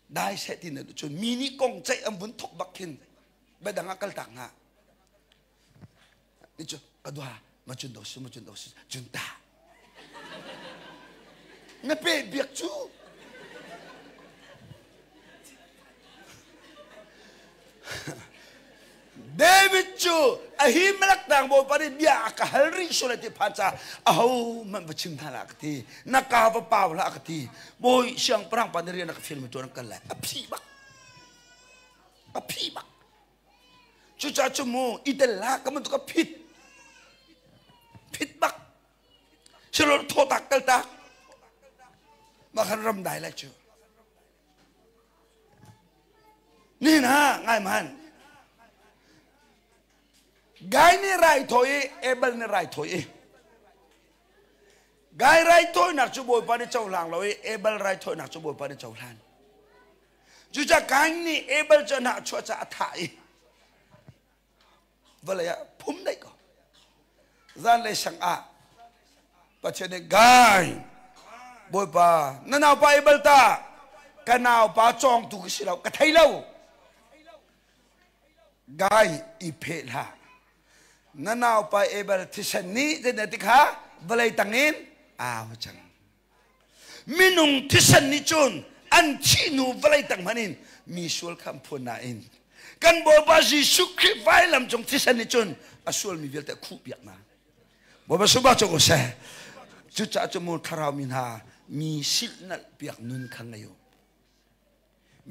dai seh ti na cun mi nih kong ceih an vun thok bak khin biadang ah kal tak nga ni cu ka dua ma cun do su ma cun do su cun ta na pe biak cu David cu Ahimelek tang bawipa nih bia a ka hal rih sual ti phan ca aho hmanh va chim hna hlah ka ti na ka va pau hlah ka ti bawi siangpahrang pa nih rian a ka fial mi tuan kan lai a phih bak a phih bak cucaah cu mu i tel hlah ka man tu ka phit phit bak silo thawtak kal tak mah khan ram dai lai cu Nihin ha ngai man. Gai nih raithawi i Abel nih raithawi i Gai raithawinak cu Bawipa nih cohlang lo i Abel raithawinak cu Bawipa nih cohlan. Cucaah Kain nih Abel cu a hnahchuah caah a thah i vawlei ah phum daih ko zanlei sang ah Pathian nih Gai Bawipa na naupa i bal ta ka naupa cawngtu ka si lo ka thei lo Gai i pheh hlah na naupa Abel thisen nih zei ti kha vawlei tangin au cang Minung thisen nih cun an thih hnu vawlei tang hmanh in mi sual kha an phuan nain kan Bawipa Jesuh Khrih vailam cung thisen nih cun a sualmi vialte a khuhpiak hna. Bawipa subah cu ko seh. Cucaah cu mu thlarau mi hna mi silhnalh piak nun kha ngei u.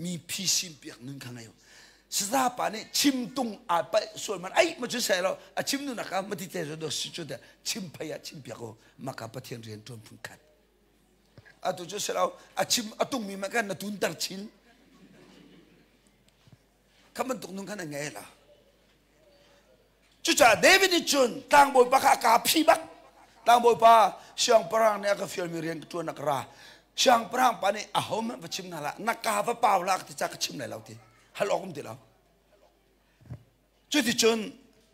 Mi phisin piak nun kha ngei u. Saza pa nih chim tung aa palh sual man ai ma cu sai lo a chim nu nak ah mati te do si cu te chim phei ah chim piak u maka Pathian rian tuan phun khat atu cu si lo a chim a tung mi ma kan na tun tar chin kha bantuk nun khan a ngei la Cucaah David nih cun tlangbawipa kha a kaa phi bak. Tlangbawipa siangpahrang nih a ka fialmi rian ka ṭuan a ka ra. Siangpahrang pa nih ahohmanh va chim hna hlah, na kaa va pau hlah ka ti caah ka chim lai lo ti. Hal awk um ti lo. Cuticun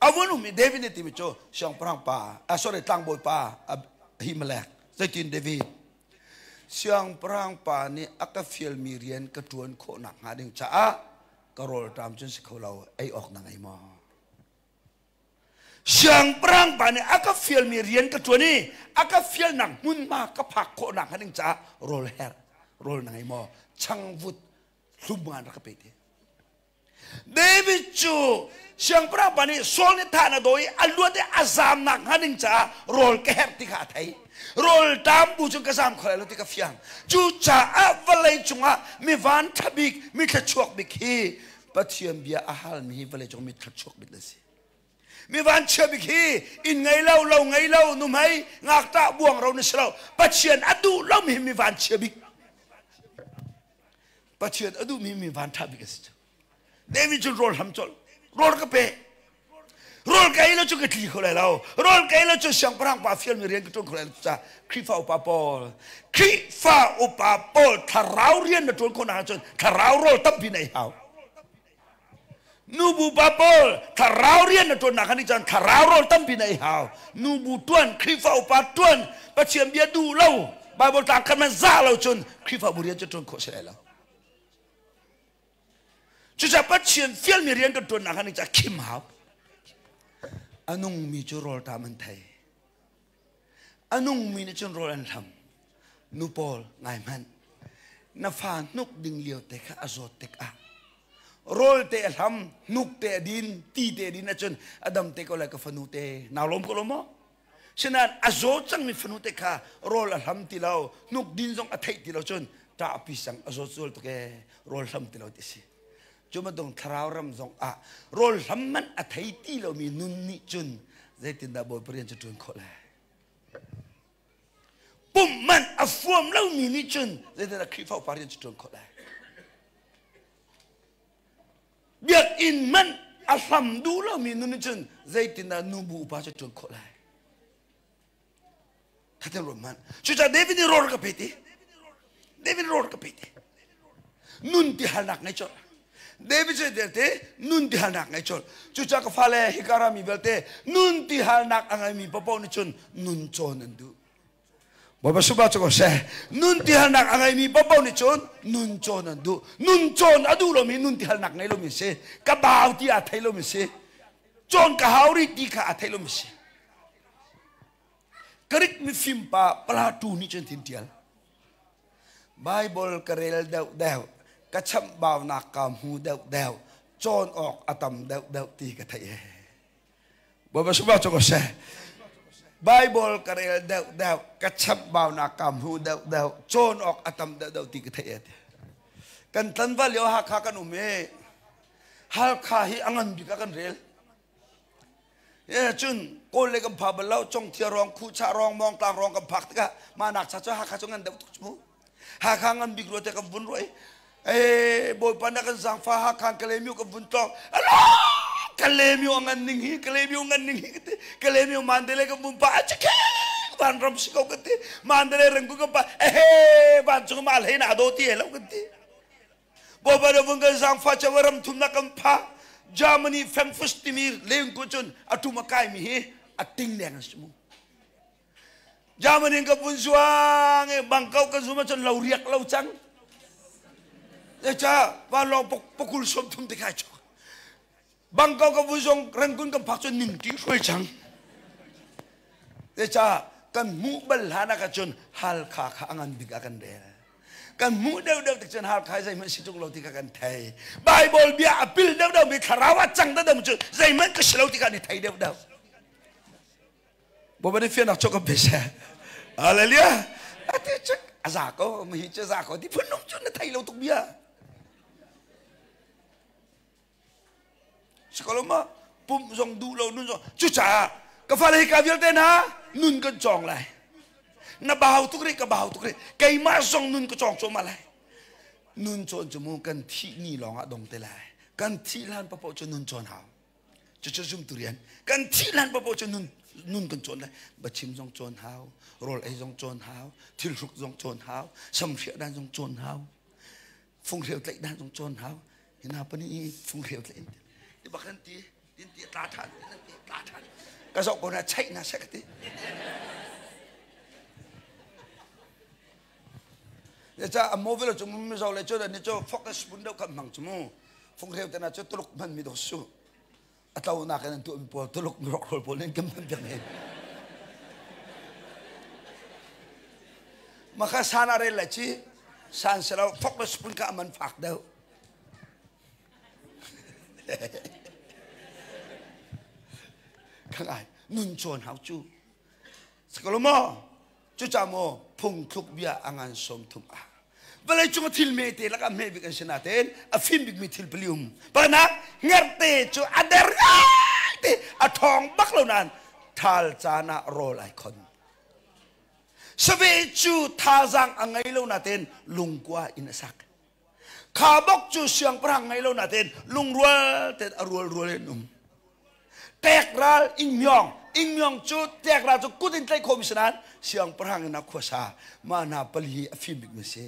a vun um i David nih timi cu siangpahrang pa, ah, sorry, tlangbawipa Ahimelek, zeitin David siangpahrang pa nih a ka fialmi rian ka ṭuan khawh nakhnga ding caah ka rawlṭam cun si kho lo ei awk na ngei maw siangpahrang pa nih a ka fialmi rian ka ṭuan i a ka fialnak hmunhma ka phak khawh nakhnga ding caah rawl herh rawl na ngei maw changvut hlum ngan rak ka pe te David cu siangpahrang pa nih Saul nih thah na dawi i a luat i a zaam nak hnga ding caah rawl ka herh ti kha a thei rawl ṭam bu cun ka zaam kho lai lo ti ka fiang cucaah vawlei cungah mi van ṭha bik mi thluachuak bik hi Pathian bia a halmi hi vawlei cung mi thluachuak bik na si mi vanchia bik hi inn ngei lo lo ngei lo nuhmei ngakṭah buang ro na si lo Pathian a duh lomi hi mi vanchia bik Pathian a duhmi mi van ṭha bik a si cu David cu rawl hlam colh rawl ka pe rawl ka ei lo cu ka tli kho lai lo rawl ka ei lo cu siangpahrang pa fialmi rian ka ṭuan kho lai lo caah Khrihfa upa pawl Khrihfa upa pawl thlarau rian na ṭuan khawh nak ahcun thlarau rawl tampi na ei hau nubu pa pawl thlarau rian na ṭuan nak ah cun thlarau rawl tampi na ei hau nubu ṭuan Khrihfa upa ṭuan Pathian bia duh lo. Bible tlang khat man za lo cun Khrihfabu rian cu ṭuan khawh si lai lo. Cucaah Pathian fialmi rian kan ṭuannak ah nih khim hau. A nungmi cu rawlṭam an thei. A nungmi nih cun rawl an hlam. Nu pawl ngai hmanh. Na fa hnuk ding lio te kha a zawt tikah rawl te a hlam, hnuk te a din, ti te a din ahcun a dam te ko lai ka fanu te. Nau lawm ko lo maw? Sinain a zaw cangmi fanu te kha rawl a hlam ti lo, hnuk din zong a theih ti lo cun ṭahpi sang a zawt zual tuk ee, rawl hlam ti lo ti si. Cu bantuk thlarau ram zong ah rawl hlam man a thei ti lomi nun nih cun zeitindah Bawipa rian cu ṭuan khawh lai? Pumh man a fuam lomi nih cun zeitindah Khrihfa upa rian cu ṭuan khawh lai? Biakinn man a hlam duh lomi nun nih cun zeitindah nubu upa cu ṭuan khawh lai? Thateng ruat hmanh. Cucaah David nih rawl ka pe ti. David rawl ka pe ti. Nun ti halnak ngei colh. David cu te nun ti halnak ngei colh. Cucaah ka fale hika rami vialte nun ti halnak a ngeimi paoh nih cun nun cawn an duh. Bawipa suba cu ko seh. Nun ti halnak a ngeimi paoh nih cun nun cawn an duh. Nun cawn a duh lomi nun ti halnak ngei lomi si. Ka bau ti aa thei lomi si. Cawn ka hau rih ti kha aa thei lomi si. Greek mifim pa Plato nih cun tin tial. Bible ka rel deuh deuh, ka chamhbaunak ka hmu deuh deuh, cawn awk a tam deuh deuh ti ka theih. Bawipa subah cu ko seh. Bible ka rel deuh deuh, ka chamhbaunak ka hmu deuh deuh, cawn awk a tam deuh deuh ti ka theih. Kan tlanval lio Hakha kan um i Halkha hi a ngan bik ah kan rel. Cun Kawl le kan pha bal lo, Congthia rong, Khuchah rong, Mawngtlang rong kan phak tikah mah nak cha cu Hakha cu ngan deuh tuk cu mu. Hakha ngan bik rua te kan vun roi. Eh Bawipa na kan zaangfa Hakha Kalaymyo kan vun tlawng. Ala Kalaymyo ngan ning hi Kalaymyo ngan ning hi kati Kalaymyo Mandalay kan vun pa achike van ram si ko kan ti Mandalay Rangoon kan pa ehe vancung ma hlei na do ti he lo kan ti. Bawipa nih vun kan zaangfah cio ram thumnak kan phah. Germany Frankfurt timi leng ko cun a tum a kaimi hi a ting leng an si mu. Germany ka vun zuang i Bangkok kan zum ahcun lo riak lo cang. Zeicah vanlawng pakul sawm thum te kai chok. Bangkok ka vui zong Rangoon kan phak cun ning ti hruai cang. Zeicah kan hmuh bal hlan ah cun Halkha kha a ngan bik ah kan rel. Kan hmuh deuhdeuh tik cun Halkha zeihmanh si tung lo ti kha kan thei. Bible bia a pil deuhdeuh mi thlarau a cang deuhdeuh cu zeihmanh ka si lo ti kha an i thei deuhdeuh. Bawipa nih fiannak cu kan pe seh. Hallelujah. Ati cek a za ko mi hi cu za ko ti phun nung cu na thei lo tuk bia. Sikoloma pumh zong duh lo nun zong cucaah ka fale hi ka vialte hna nun kan cawng lai na bau tuk rih ka bau tuk rih keimah zong nun ka cawng cuahmah lai nun cawn cu mu kan thih ni lawng ah dong te lai kan thih hlan papoh cu nun cawn hau cucu zumtu rian kan thih hlan papoh cu nun nun kan cawn lai bachim zong cawn hau rawl ei zong cawn hau thil hruk zong cawn hau samhriah dan zong cawn hau funghreu tlaih dan zong cawn hau hina pani i funghreu tlaih ti bak an ti tin ti tla than tin ti tla than ka zoh ko na chaih na sek ti ca a mobile cu mi zo le cu ni cu focus bun deuh kan hmang cu mu funghreu te na cu tuluk hman mi do su a tlo nak in an tuah mi pawl tuluk mi rock pawl nin kan hman piak ne Maka san a rel lai ci san se lo fok le spoon ka man fak deuh. Khangai nun cawn hau cu. Sakalo mo cuca mo phungthluk bia a ngan som thum ah vawlei cung thil me te lakah hme bik an si natein a fim bikmi thil pali um pakhatnak ngerte cu a der ngai te a ṭhawng bak lo nain ṭhal caan ah rawl ai khon Save cu thazaang a ngei lo natein lungkua in a sak. Kha bok cu siangpahrang ngei lo natein lungrual tein a rual rual in um. Tek ral ingmyong ingmyong cu tek ral cu kut in tlaih khawhmi si nain siangpahrang in a khuasa mah hna pali a fim bikmi si.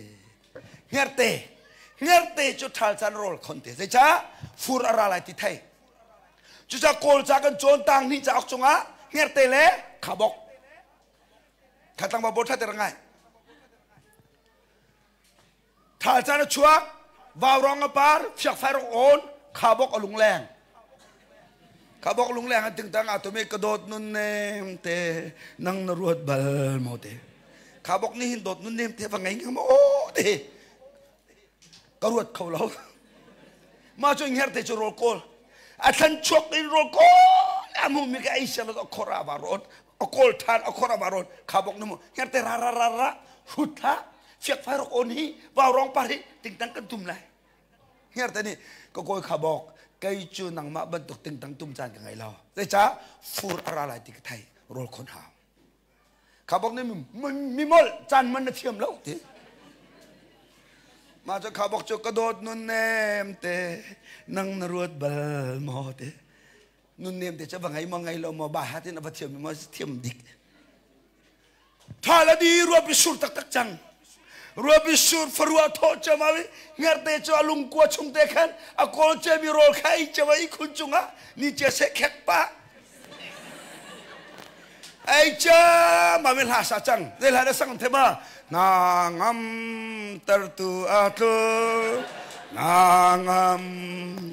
Hngerhte hngerhte cu ṭhal caan rawl khon te zeicah fur a ra lai ti thei. Cucaah Kawl ca kan cawn tang hnih cauk cungah hngerhte le khabok Khatlang ba bor thater ngai. Thal caan a chuak, vaurong a par, fiakfai rok awn, khabok a lungleng. Khabok lungleng an tingtang a tumi ka dawt nun nem te nang na ruat bal mo te. Khabok nih hin dawt nun nem te va ngei ngam o te. Ka ruat kho lo. Ma cu nger te cu rawl kawl. A thlan chuak in rawl kawl a mu mi ka ei siang lo khora va ron. A kawl than a khora va ron. Khabok nu mu nger te ra ra ra ra hrut hlah. Fiakfai rok on hi vaurong par hi tingtang kan tum lai. Nger te nih ka kawi khabok kei cu nangmah bantuk tingtang tum caan ka ngei lo. Zeicah fur a ra lai ti ka thei rawl khon hau. Khabok nih mi molh caan man na thiam lo ti. Mah cu khabok cu ka dawt nun nem te nang na ruat bal maw ti. Nun nem te cu va ngei maw ngei lo maw ba hatin a va thiam maw thiam dik. Tha la di ruapi sur taktak cang. Ruapi sur farua thawh cema i ngerte cu a lungkua chung te khan a kawl cemi rawl kha ei cema i khun cungah ni cia seh khek pa. Ei cha ma mi hla sa cang. Zei hla na sang the ma? Na ngam tertu a tlung. Na ngam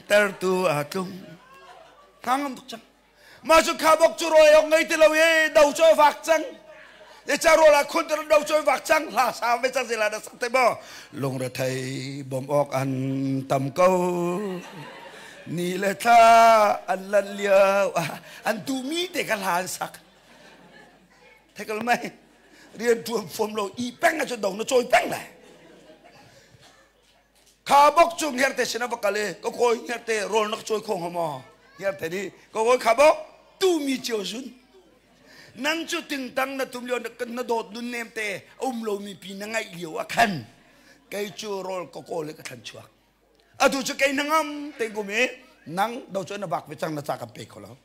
tertu a tlung. Na ngam tuk cang. Mah cu kha bok cu rawi awk ngei ti lo i do cu a vak cang. E ca rawl ah khun do cu a vak cang hla sa ve cang zela na sak te maw lungrethei bom awk an tam ko ni le thla an lan lio an duhmi te ka hla an sak thekal mai rian tuan fom lo i peng a cu do na cawi peng lai Kha bok cu ngerte sin a va kal i ka kawi ngerte rawl na ka cawi kho hnga maw? Ngerte nih ka kawi kha bok tumi cio zun. Nang cu tingtang na tum lio na dawt nun nem te a um lomi pi na ngaih lio ah khan kei cu rawl ka kawl i ka thlan chuak. Atu cu kei na ngam te kum i nang do cu na vak ve cang na ca kan pe kho lo.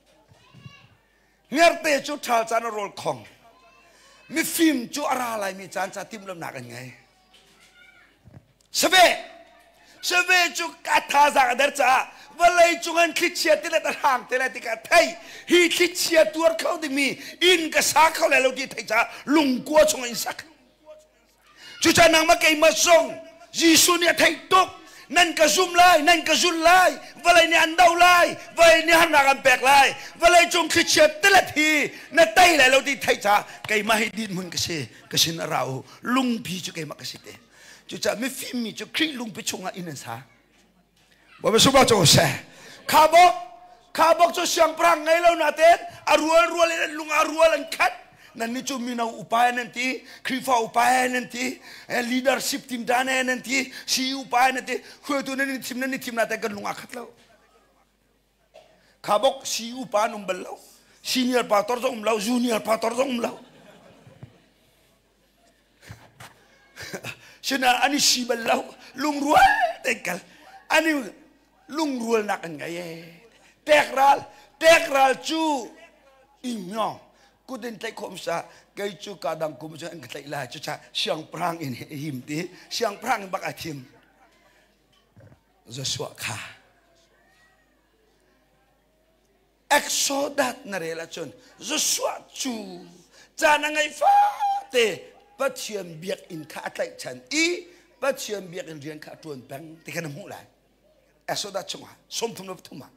Ngerte cu ṭhal caan a rawl khong. Mifim cu a ra laimi caan ca timhlamnak an ngei. Saveh saveh cu a thazaang a der caah vawlei cung an thlichia ti le ta hrang te lai ti ka thei hi thlichia tuar kho dingmi inn ka sa kho lai lo ti thei caah lungkua chung in sak cucaah nangmah keimah zong Jesuh nih a theih tuk nan ka zum lai nan ka zul lai vawlei nih an do lai vawlei nih harnak an pek lai vawlei cung thlichia tilet hi na tei lai lo ti theih caah keimah hi dinhmun ka si ka sin a ra u lungpi cu keimah ka si te cucaah mifim mi cu Khrih lungpi chungah inn an sa Bawipa sungah cu seh kha bok kha bok cu siangpahrang ngei lo nain a rual rual in an lung a rual an khat nan nih cu mino upa nan ti Khrihfa upa nan ti leadership team da nan ti si upa nan ti hruaitu nan i thim nan i thim nain kan lung a khat lo Kha bok si upa an um bal lo. Senior pastor zong um lo, junior pastor zong um lo. Sina an i si bal lo. Lungrual te kal. An i lungrualnak an ngei e. Tek ral, tek ral cu ingno kut in tlaih khawm sa kei cu ka dang kum cu an ka tlaih lai cu cha siangpahrang in him ti siangpahrang in bak a thim Joshua kha Exodus na rel ahcun Joshua cu caan a ngei fate Pathian biakinn kha a tlaihchan i Pathian biakinn rian kha a ṭuan peng ti kha na hmuh lai. Exodus chungah 33 ah.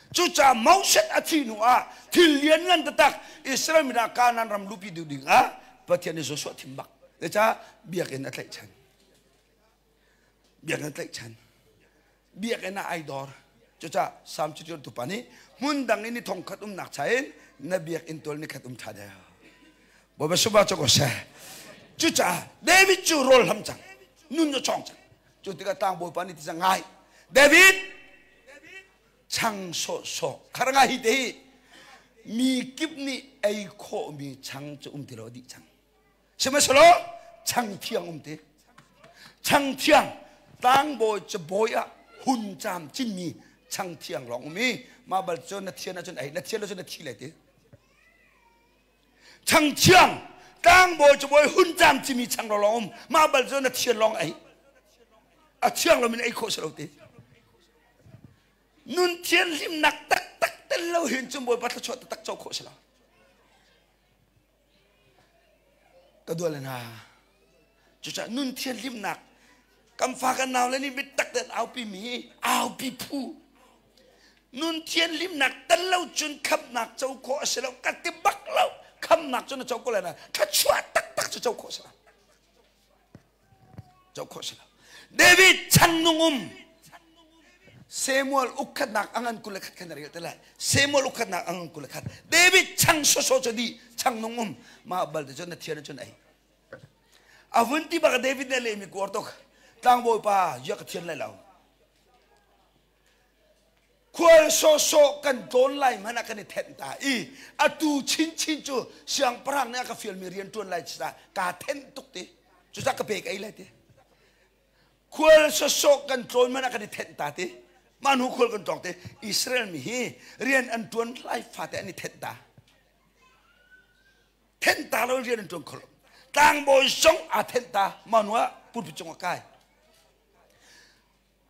Cucaah Moses a thih hnu ah thil lianngan taktak Israel mi hna Kanaan ram luhpi duh ding ah Pathian nih Joshua thim bak. Zeicah biakinn a tlaihchan. Biakinn tlaihchan biakinn ah ai dor cucaah Salm caṭial tupa nih hmun dang in ni thong khat umnak cha in na biakinn tual ni khat um ṭha deuh Bawipa suba cu ko seh cucaah David cu rawl hlam cang nun cu chawng cang cu tikah tlangbawipa nih ti cang ngai David chang sawhsawh khar ngai hi te hi mi kip nih ei khawhmi chang cu um ti lo dih cang Sihmanhsehlaw chang thiang um ti. Chang thiang tlangbawi cabawi ah hun caam cinmi chang thiang lawng um i mah bal cu na thian ahcun ei na thian ahcun na thi lai ti. Chang thiang tlangbawi cabawi hun caam cimi chang lawng um mah bal cu na thian lawng ei. A thiang lomin ei khawh si lo ti. Nun thianhlimnak taktak tel lo hin cun Bawipa thluachuah taktak co khawh si lo. Ka dual hna. Cucaah nun thianhlimnak Kan fa kan nau le nih biatak tein aupi mi aupi phu. Nun thianhlimnak tel lo cun khamnak co khawh a si lo ka ti bak lo. Khamnak cun na co ko lai na thluachuah taktak cu co khawh a si lo. Co khawh a si lo. David chan nung um Samuel ukkhatnak angan 21 khan rel te lai. Samuel ukkhatnak angan 21. David chang soso cu di chang nung um ma bal te cun na thian cun ei. A vun ti bak David nih a lehmi kuar tuk. Tlangbawi pa ya ka thian lai lo. Khual sawsawh kan tlawn lai hmanh ah kan i thenh ta i atu chinchin cu siangpahrang nih a ka fialmi rian ṭuan lai caah kaa thenh tuk ti. Cucaah ka pek ei lai ti. Khual sawsawh kan tlawn hmanh ah kan i thenh ta ti. Mah hnu khual kan tlawng ti. Israel mi hi rian an ṭuan lai fate an i thenh ta. Thenh ta lo rian an ṭuan kho lo. Tlangbawi zong aa thenh ta. Mah hnu ah pulpit cung a kai.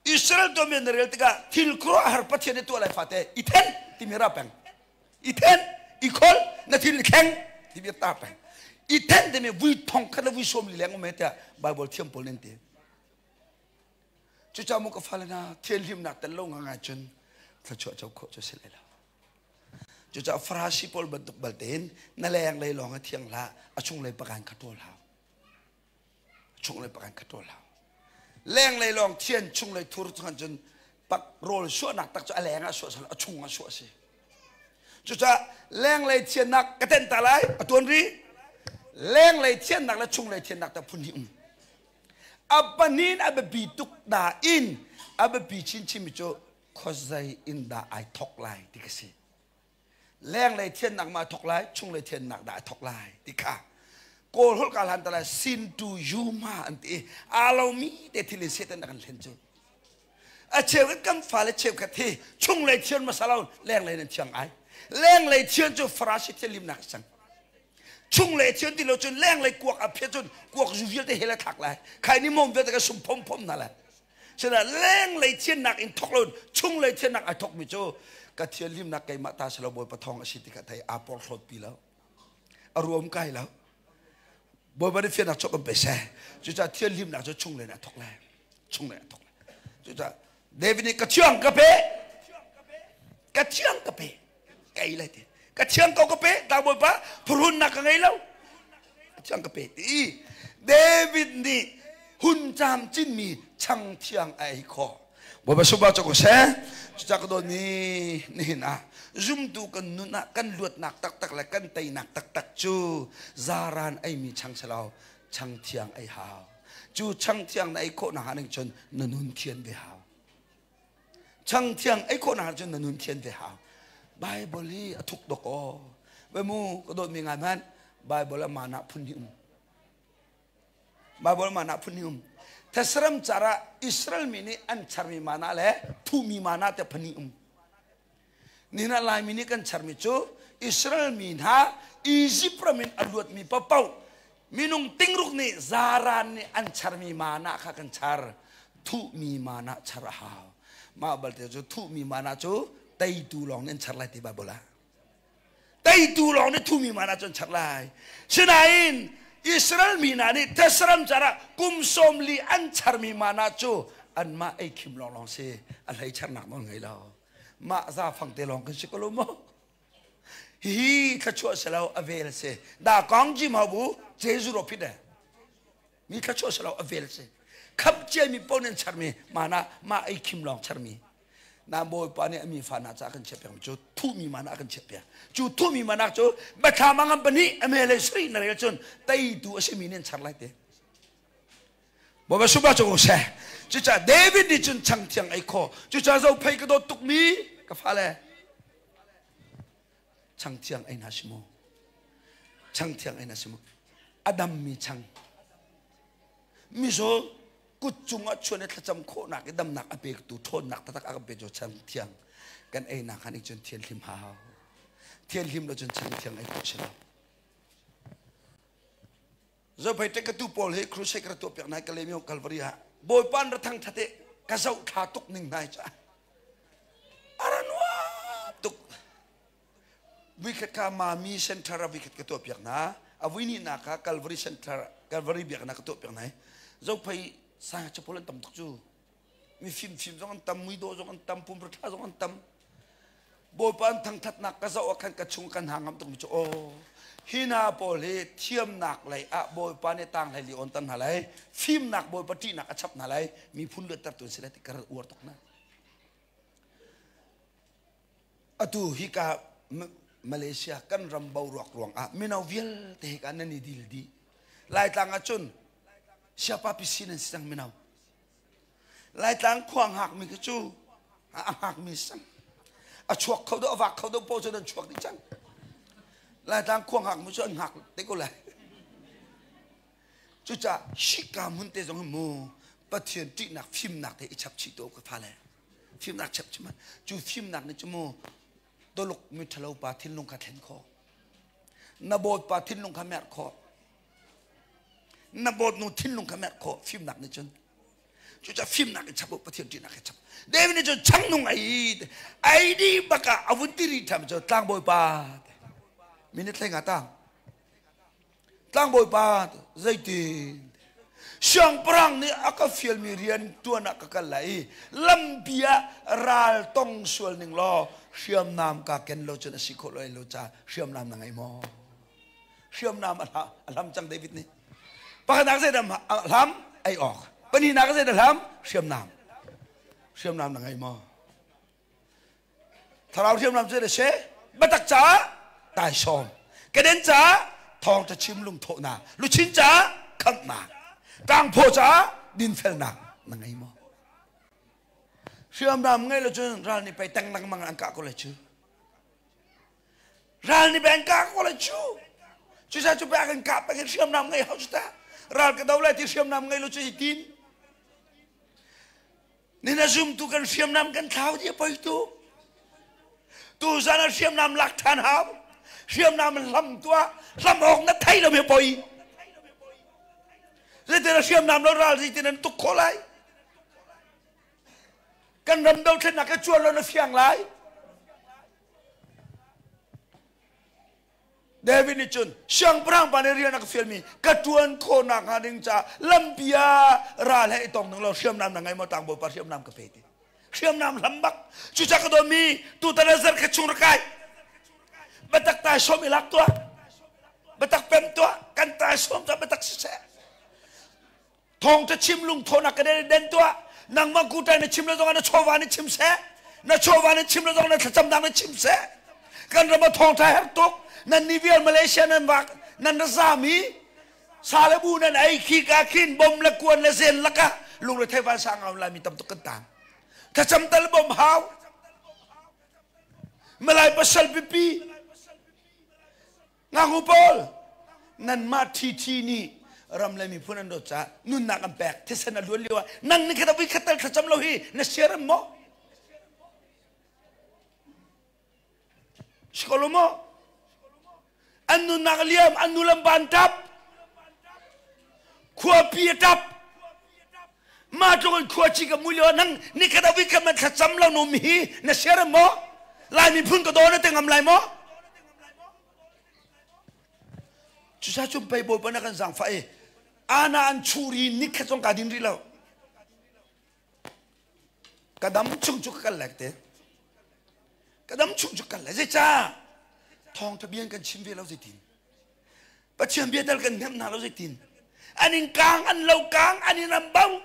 Israel tuanbia na rel tikah thil khuaruahhar Pathian nih tuah lai fate i then timi ra peng. I then, i khol, na thil i thleng timi ta peng. I then timi vui thong khat le vui sawm li leng um he tiah Bible thiam pawl nih an ti. Cucaah mu ka fale hna thianhlimnak tel lo ngangai cun thluachuah co khawh cu si lai lo. Cucaah Farasi pawl bantuk bal tein na leng lei lawng a thiang hlah, a chung lei pakan kha ṭawl hau. Chunglei pakan kha ṭawl hau. Lenglei lawng thian chunglei thur cun cun pak rawl suahnak tak cu a leng ah suah sal a chung ah suah si. Cucaah lenglei thiannak ka tenh ta lai a tuan ri. Lenglei thiannak le chunglei thiannak ta phun hnih um. A panin a biapi tuk nain a biapi chinchin mi cu khuazei in dah ai thok lai ti ka si. Lenglei thiannak ma thok lai chunglei thiannak dah a thok lai ti kha kawl holh ka hlan ta lai sin tu yu ma an ti aa lomi te thil in Satan a kan hlen cu a cheu kan fale cheukhat hi chunglei thian hmasa lo lenglei nan thiang ai lenglei thian cu farasi thianlimnak a cang chunglei thian ti lo cun lenglei kuak a phiat cun kuak zu vialte hel a thlak lai khai ni mom vialte ka sum phom phom na lai Sina lenglei thiannak in thok lo chunglei thiannak ai thokmi cu ka thianhlimnak keimah ta si lo Bawipa thawng a si ti kha thei aa porhlawt pi lo a ruam kai lo Bawipa nih fiannak chok kan pe seh cucaah thianhlimnak cu chunglei in a thok lai chunglei a thok lai cucaah David nih ka thiang ka pe ka thiang ka pe ka ei lai ti ka thiang ko ka pe ta Bawipa phuhrunnak ka ngei lo ka thiang ka pe ti David nih hun cam cinmi chang thiang a ei khawh Bawipa suba cu ko seh cucah ka dawt ni nihin ah zumtu kan nun ah kan luatnak taktak le kan teinak taktak cu zaran eimi chang selo chang thiang ei hau cu chang thiang na ei khawh na ha ning cun na nun thian ve hau Chang thiang ei khawh nak cun na nun thian ve hau. Bible hi a thuk dok aw. Ve mu ka dawt mi ngai hmanh Bible a mana phun hi um. Bible mana phun hi um. Thesram cara Israel mi nih an charmi mana le thumi mana te phani um. Nina Laimi nih kan charmi cu Israel mi hna Egypt ram in a luatmi paohpaoh minung tingruk nih zaran nih an charmi mana kha kan char thuhmi mana char a hau mah balte cu thuhmi mana cu teitu lawng nih an char lai ti Bible ah teitu lawng nih thuhmi mana cu an char lai sinain Israel mi hna nih Thesram cara kum 40 an charmi mana cu anmah ei khim lawng lawng si a hlei charnak nawl ngei lo mah zafang te lawng kan si ko lo maw hihi thluachuah si lo a vel si da kong jim hau bu jesu ro phit mi thluachuah si lo a vel si khap cia mi pon an charmi mana ma ei khim lawng charmi na bawipa nih ami fa na ca kan chiah piak cu thuhmi mana kan chiah piak cu thuhmi mana cu bathla mangam pahnih amele sri na rel cun teitu a simi nih an char lai te Bawipa suba cu ko seh. Cucaah David nih cun chang thiang ei kho. Cucaah zophei ka dawt tukmi ka fale chang thiang ei hna si mu. Chang thiang ei hna si mu. A dammi chang. Mizaw kut cungah chuan i thlacam khawhnak i damnak a pektu ṭhawnnak taktak a kan pe cu chang thiang kan einak han cun thianhlim hau. Thianhlim lo cun chang thiang ei khawh si lo. Zophei tek ka tu pawl hi crusade ka tuah piak nai ka lemio Calvary ah Bawipa an ra thang thate ka zoh thla tuk ning nai cha ara nuam tuk vikhat ka mami center a vikhat ka tuah piak na a vui ni na ka Calvary center Calvary biak na ka tuah piak nai zophei. Siangngakchia pawl an tam tuk cu. Mi fimfim zong an tam, muidawh zong an tam, pumra ṭha zong an tam. Bawipa an thangṭhatnak ka zoh ah khan ka chung kan hna ngam tukmi cu aw hi hna pawl hi thiamnak lei ah Bawipa nih tang hlei li on tan hna lai fimnak Bawipa ṭihnak a chap hna lai miphun luattertu an si lai ti ka ral uar tuk hna. Atu hika Malaysia kan ram boruak ruangah mino vialte hika nan i dil dih. Laitlang ah cun siapa pisi nan si cang mino. Laitlang khua hngakmi khi cu a hngakmi si cang. A chuak kho do a vak kho do paoh cu nan chuak dih cang. Laitlang khua hngakmi cu an hngak te ko lai. Cucaah hika hmun te zong hi mu Pathian ṭihnak fimnak te i chap chih to ka fale. Fimnak chap chim cu fimnak nih cu mu Tuluk mi ṭhalo pa thinlung kha thlen khawh. Na bawipa thinlung kha merh khawh. Na bawtnu thinlung kha merh khawh fimnak nih cun. Cucaah fimnak in chap u Pathian ṭihnak he chap. David nih cun changnung ai ai di bak ah a vun ti rih ṭham cu tlangbawi pa minute hlei nga tang Tlangbawi pa zeitin siangpahrang nih a ka fialmi rian ṭuan ah ka kal lai i lampi ah ral tong sual ning law hriamnam ka ken lo cun a si khawh lai lo ca hriamnam na ngei maw? Hriamnam a hlam cang David nih. Pakhatnak zeidah a hlam? Ei awk. Pahnihnak zeidah a hlam? Hriamnam. Hriamnam na ngei maw? Thlarau hriamnam cu a si biatak caah taisawm keden caah thawngṭha chim lungthawhnak luchin caah khamhnak tlangphaw caah dinfelnak na ngei maw hriamnam ngei lo cun ral nih pei teng lengmang an kah ko lai cu ral nih pei an kah ko lai cu cusa cu pei a kan kah peng hriamnam ngei hau cu ta ral ka do lai ti hriamnam ngei lo cu hi tin Nin a zumtu kan hriamnam kan thlau dih a poi tuk. Tuzan ah hriamnam lak ṭhan hau. Hriamnam hlam tuah. Hlam awk na thei lo mi poi. Zeitin a hriamnam lo ral zeitin an tuk khawh lai. Kan ram dothlennak ka cuan lo na fiang lai. David nih cun siangpahrang pa nih rian a ka fialmi ka ṭuan khawhnak hnga ding caah lampi ah ral he i tong ding lo hriamnam na ngei maw tlangbawi pa hriamnam ka pe ti hriamnam hlam bak cucaah ka dawmi tutan ah zarh khat chung rak kai biatak tai sawm i lak tuah biatak pem tuah kan tai sawm ca biatak siseh Thawngtha chim lungthawhnak ka den den tuah. Nangmah kutai na chim le zong ah na chawva nih chim seh. Na chawva nih chim le zong na thlacamnak nih chim seh. Kan ram ah thawngtha herh tuk. Nan ni vial Malaysia nan vak nan ra zam i sa le bu nan ei khi ka khin bom le kuan le zen lakah lungre thei van sang ngau lai mi tam tuk kan tang. Thlacam tal bom hau. Malai pasal pipi Ngaknu pawl nanmah ṭhiṭhi nih ram le miphun an dawt caah nunnak an pek thisen a luan lio ah nang nih khat a khat tal thlacam lo hi na siarem maw? Si ko lo maw? An nunnak a liam, an nu lam ban tap, khuapi a tap. Mah tluk in khuaci ka mui lio nang nikhat a vikhat man thlacam lo num hi na siarem maw? Lai miphun ka daw na te ngam lai maw? Cusa cun pei Bawipa na kan zaangfah i ana an churi nikhat zong ka din rih lo. Ka dam chung cu ka kal lek te. Ka dam chung cu kal lai. Zeicah? Thawngtha bia kan chim ve lo zeitin. Pathian bia tal kan hnemh hna lo zeitin. An in kang, an lo kang, an in an bau.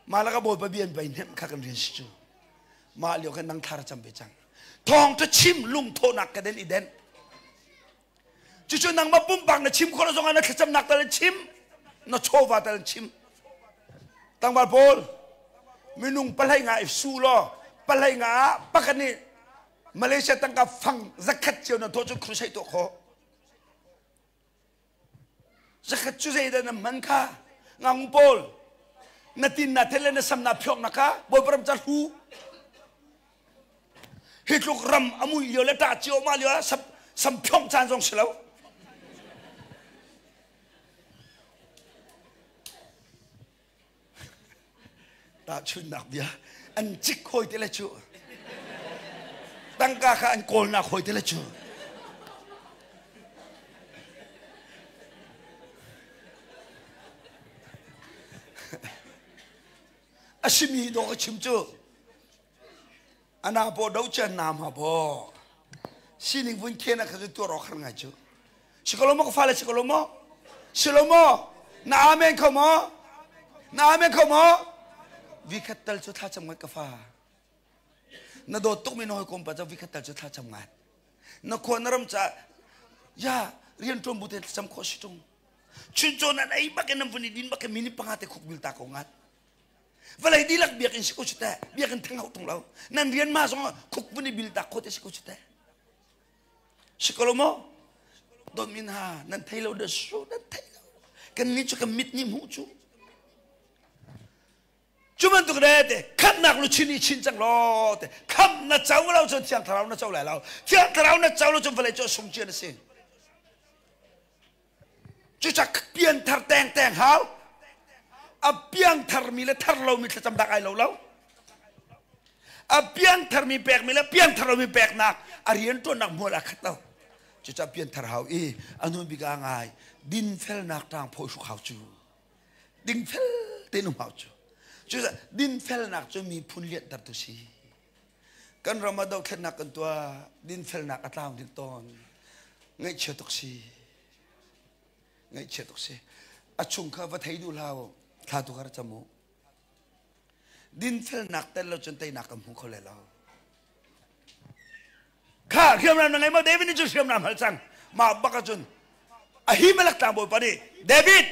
Mah laka Bawipa bia an pei hnemh kha kan rian si cu. Mah lio khan nang thlar cam ve cang. Thawngtha chim lungthawhnak ka den i den. Cucu nangmah pumpak na chim khawh lo zongah na thlacamnak tal in chim, na chawva tal in chim. Tangval pawl, minung pahlei nga i su law, pahlei nga ah pakhat nih Malaysia tangka fang zakhat cio na thawh cu crusade tuah khawh. Zakhat cu zeidah na hman kha? Ngang pawl, na tin na thel le na sam na phiok na kha, Bawipa ram ca hlu. Hi tluk ram a mui lio le ṭah cio ma lio ah sam phiong caan zong si lo. Tahchunhnak bia an cik hawi te le cu tangka kha an kawlnak hawi te le cu A simi dawh ka chim cu. Ana bo do chen nam ha bo. Sining vun khen a kha cu tuar awk har ngai cu. Si ko lo maw ka fale si ko lo maw? Si lo maw? Na amen kho maw? Na amen kho maw? Vikhat tal cu thlacam ngat ka fa. Na dawt tukmi na hawikom pa cu vikhat tal cu thlacam ngat. Na khua na ram ca ya rian ṭuan bu te thlacam khawh si ṭung. Chuncaw nan ei bak in nan vun i din bak in minute panga te khuk bil ta ko ngat. Vawlei dihlak biakinn si ko cu teh. Biakinn theng hau tung lo. Nan rian ma zong khuk vun i bil ta kho te si ko cu teh. Si ko lo maw? Dawt min ha nan thei lo da su nan thei lo. Kan nih cu kan mit nih hmuh cu. Cu bantuk le te khamnak luchin i chin cang law te kham na co lo cun thiang thlarau na co lai lo. Thiang thlarau na co lo cun vawlei cu a sung cian a si. Cucak pianthar tengteng hau. A piangthar mi le thar lomi thlacam dak ai lo lo. A piangthar mi pekmi le piangthar lomi peknak a rianṭuannak hmual a khat lo. Cucah pianthar hau i a nun bik ah ngai dinfelnak ṭang phawi hruk hau cu. Dingfel tein um hau cu. Cucah dinfelnak cu miphun lianhtertu si. Kan ram ah dohthlennak kan tuah, dinfelnak a tlau ding tawn. Ngaihchia tuk si. Ngaihchia tuk si. A chung kha va thei duh hlah u. Thla tu kha ra cam u. Dinfelnak tel lo cun teinak kan hmu kho le lo. Kha hriamnam na ngei maw? David nih cun hriamnam hal cang. Mah bak ahcun Ahimelek tlangbawi pa nih David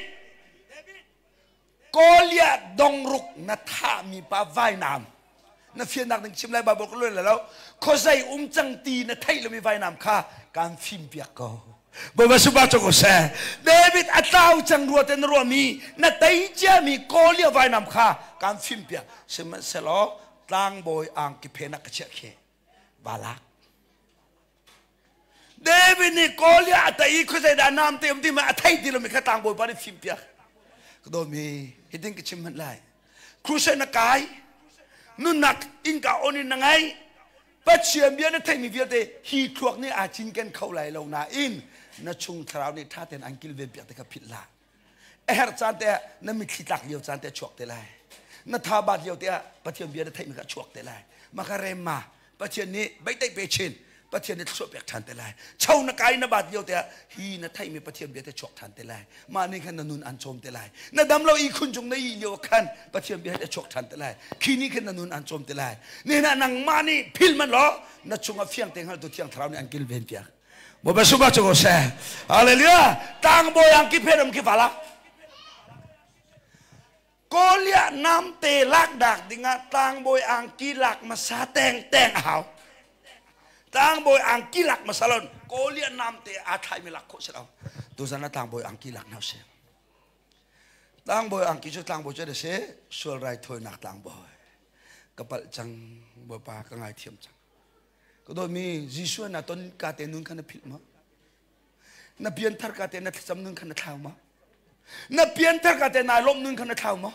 Goliath dongruk na thahmi pa vainam na fiannak ding chim lai Bible ka luan lo khuazei um cang ti na theih lomi vainam kha kan fim piak ko Bawipa supa cu ko seh David a tlau cang rua te na ruahmi na tei ciami Goliath vainam kha kan fim piak sihmanhsehlaw tlangbawi angki phen ah ka chiah khi balak David nih Goliath a tei i khuazei dah nam te um ti ma a thei ti lomi kha tlangbawi pa nih fimpiak. Ka dawmi hitin ka chim hmanh lai. Crusade na kai, nunnak innka on in na ngai, Pathian bia na theimi vialte hi thluak nih aa cinken kho lai lo nain na chung thlarau nih ṭha tein an kilven piak te kha philh hlah. A herh caan te ah na mitthli tlak lio caan te a chuak te lai. Na tha baat lio te ah Pathian bia na theihmi kha a chuak te lai. Mah kha rem ma Pathian nih beiteih pe chin Pathian nih thluachuah pek ṭhan te lai. Cho na kai na baat lio te ah hi na theihmi Pathian bia te chuak ṭhan te lai. Mah nih khan na nun an cawm te lai. Na dam lo i khun cung na ih lio ah khan Pathian bia te chuak ṭhan te lai. Khi nih khan na nun an cawm te lai. Nihin ah nangmah nih phil man law na chungah fiang te hngaltu Thiang Thlarau nih an kilven piak. Bawipa suba cu ko seh. Hallelujah. Tlangbawi angki phen ki vala. Kolia namte lak dak dingah tlangbawi angki lak masa teng teng a hau. Tlangbawi angki lak masa lon Kolia namte a thlai mi lak khawh si lo. Tuzan ah tlangbawi angki lak hna sih. Tlangbawi angki cu tlangbawi cu se sual rai thawinak tlangbawi. Ka palh cang Bawipa ka ngaithiam cang. Ka dawtmi Jesuh na ton ka te nun kha na philh maw? Na pianthar ka te na thlacam nun kha na thlau maw? Na pianthar ka te naa lawmh nun kha na thlau maw?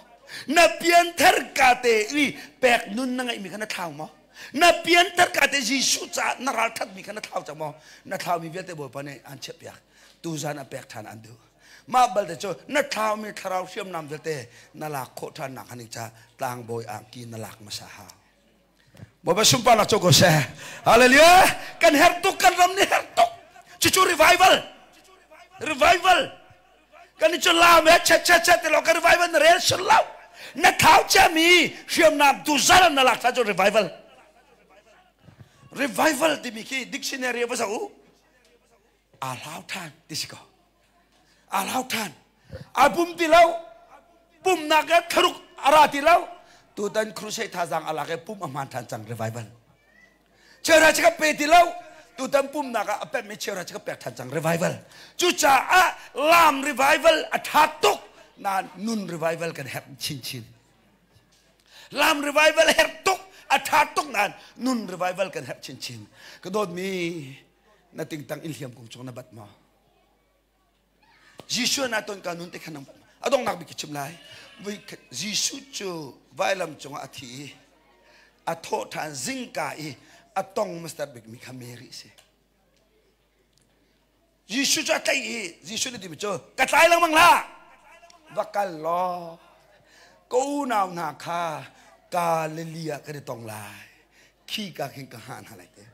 Na pianthar ka te i pek nun na ngeihmi kha na thlau maw? Na pianthar ka te Jesuh caah na ralṭhatmi kha na thlau cang maw? Na thlaumi vialte Bawipa nih aan chiahpiak. Tuzan a pek ṭhan an duh. Mah balte cu na thlaumi thlarau hriamnam vialte na lak khawh ṭhan nak haning ca tlangbawi angki na lak hmasa hau. Bawipa sunparnak cu ko seh. Hallelujah. Kan herh tuk, kan ram nih herh tuk. Cucu revival. Revival. Kan i cu lam he chet chet chet ti lo ka revival na rel sun lo. Na thau ciami hriamnam tu zal na lak cu revival. Revival timi khi dictionary va zoh u. Aa hlau than ti si ko. Aa hlau than. A pum ti lo. Pumnak he thlaruk a ra ti lo. Tutan crusade thazaang a lak i pum a hmaan than cang revival. Cheuhra chi ka pe ti lo. Tutan pumnak ah a pemmi cheuhra chi ka pek than cang revival. Cucaah lam revival a tha tuk nain nun revival kan herh chinchin. Lam revival herh tuk a tha tuk nain nun revival kan herh chinchin. Ka dawtmi na tingtang in hliam kung cung na bat maw? Jesuh na ton ka nun te khan nang a donghnak bik ka chim lai. Jesuh cu vailam cungah a thi i a thawh ṭhan zingka i a tong hmasa bik mi kha Mary a si. Jesuh cu a tlaih i Jesuh nih timi cu ka tlai lengmang hlah va kal law ka unau hna kha Galilee ah kan i tong lai. Khi ka khin ka hngah hna lai te.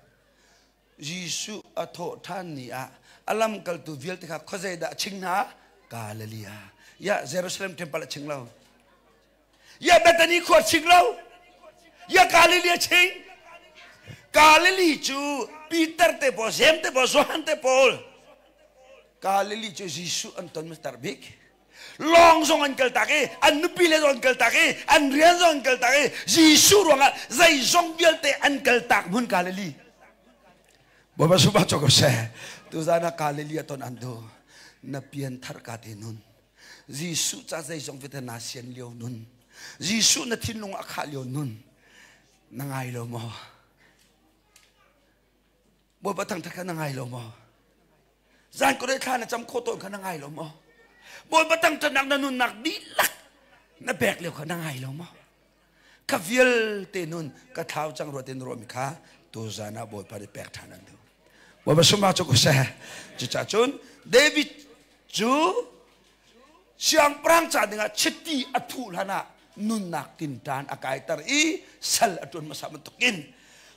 Jesuh a thawh ṭhan ni ah a lamkaltu vialte kha khuazei dah a ching hna? Galilee ah. Ya Jerusalem temple a ching lo. Ya Bethany khua ching lo. Ya Galilee a ching. Galilee cu Peter te pawl, Jeim te pawl, Johan te pawl. Galilee cu Jesuh an ton tar bik. Lawng zong an kaltak i an nupi le zong an kaltak i an rian zong an kaltak i Jesuh ruangah zeizong vialte an kaltak hmun Galilee. Bawipa suba cho ko seh. Tuzan ah Galilee ah ton an du. Na pian thar ka te nun. Jesuh ca zeizong vialte na sian lio nun. Jesuh na thinlung a khah lio nun. Na ngai lo maw? Bawipa thangthat kha na ngai lo maw? Zan ko thla na cam khawh tawn kha na ngai lo maw? Bawipa thangthatnak na nunnak dihlak na pek lio kha na ngai lo maw? Kha vialte nun ka thlau cang rua ten ruahmi kha tuzan ah Bawipa nih pek ṭhan an duh. Bawipa sumah cu ko seh. Cucaah cun David cu siangpahrang ca dingah chiti a thuh hlan ah nunnak tinṭan a kaiter i sal a ṭuan hmasa bantukin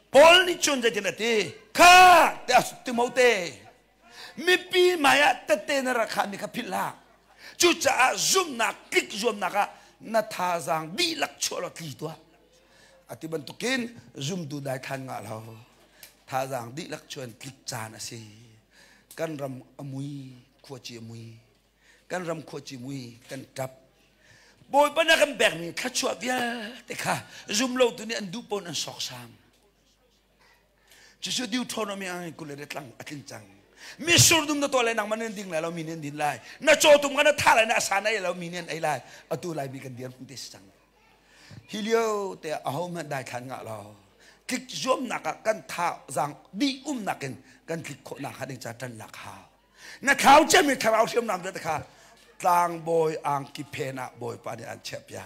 Paul nih cun zeitin a ti kha Timote mipi hmai ah tette na rak khahmi kha philh hlah cucaah zumhnak tlik zuamnak ah na thazaang dihlak chuah law tli tuah a ti bantukin zumtu daithlan ngah lo thazaang dihlak chuan tlik caan a si kan ram a mui khuaci a mui kan ram khuaci mui kan ṭap Bawipa na kan pekmi thluachuah vialte kha zumlotu nih an duh pawn an sawksam cucu Deuteronomy ang 20 le tlang a tling cang misur dum na tuah lai nangmah nan ding lai lo mi nih an din lai na cawtum kha na thah lai na asa na ei lo mi nih an ei lai atu lai mi kan dir hmun te si cang hi lio te aho hmanh daithlan ngah lo tlik zuamnak ah kan tha zaang dih umnak in kan tlik khawhnak hnga ding ca ṭan lak hau na thlau ciami thlarau hriamnam vialte kha tlangbawi angki phen ah bawipa nih an chiahpiak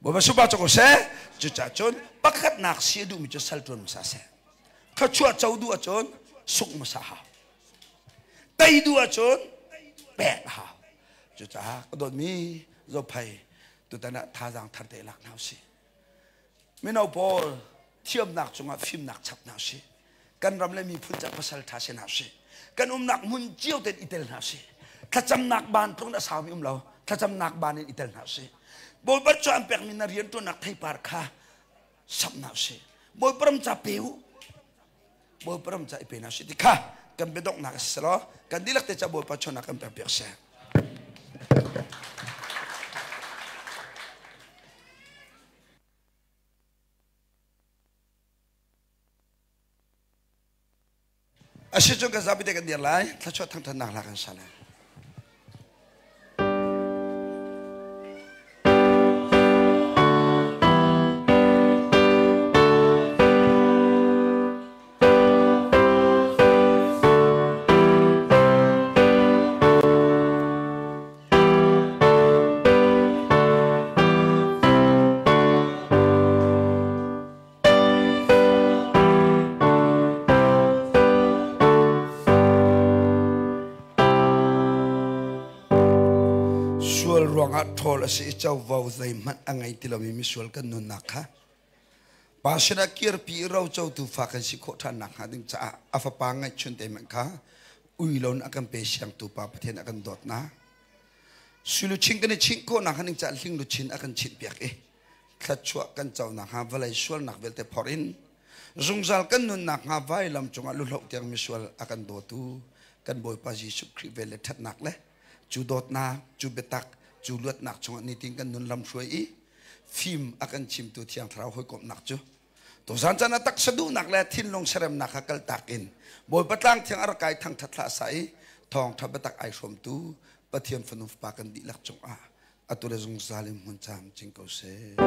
bawipa supa cu ko seh cucaah cun pakhatnak si a duhmi cu sal ṭuan hmasa seh thluachuah co duh ahcun sungh hmasa hau tei duh ahcun pek a hau cucaah ka dawtmi zophei tutan ah thazaang thar te lak hna usih Mino pawl thiamnak cungah fimnak chap hna usih. Kan ram le miphun ca pasal ṭha si hna usih. Kan umnak hmun cio tein i tel hna usih. Thlacamnak ban tluk in a saumi um lo. Thlacamnak ban in i tel hna usih. Bawipa cu an pekmi na rianṭuannak theipar kha samh hna usih. Bawipa ram ca pe u. Bawipa ram ca i pe hna usih ti kha kan biadonghnak a si law kan dihlak te ca Bawipa chawnnak kan pek piak seh. A si cun kan zapi te kan dir lai thluachuah thangthatnak hla kan sa lai. Sual ruangah ṭhawl a si i covo zeihmanh a ngei ti lomi misual kan nunnak kha Pa sinah kirpi i rocotu fa kan si khawh ṭhan nakhnga ding caah a fapa ngeihchun te hmanh kha ui loin a kan pe siangtu Pa Pathian a kan dawtnak sui luchin kan i chinh khawh nakhnga ding caah hling luchin a kan chinhpiak i thluachuah kan co nakhnga vawlei sualnak vialte phorh in zungzal kan nun nakhnga vailam cungah luhloh tiang misual a kan dawtu kan Bawipa Jesuh Khrih vel le ṭhatnak le cu dawtnak cu biatak cu luatnak chungah nitin kan nun lam hruai i fim a kan chimtu Thiang Thlarau hawikomhnak cu tuzan caan ah taksa duhnak le thinlung seremnak kha kaltak in Bawipa tlang thiang a rak kai thangṭhat hlah sa i thawngṭha biatak ai hrawmtu Pathian fanu fapa kan dihlak cungah atu le zungzal in hmun camcin ko seh.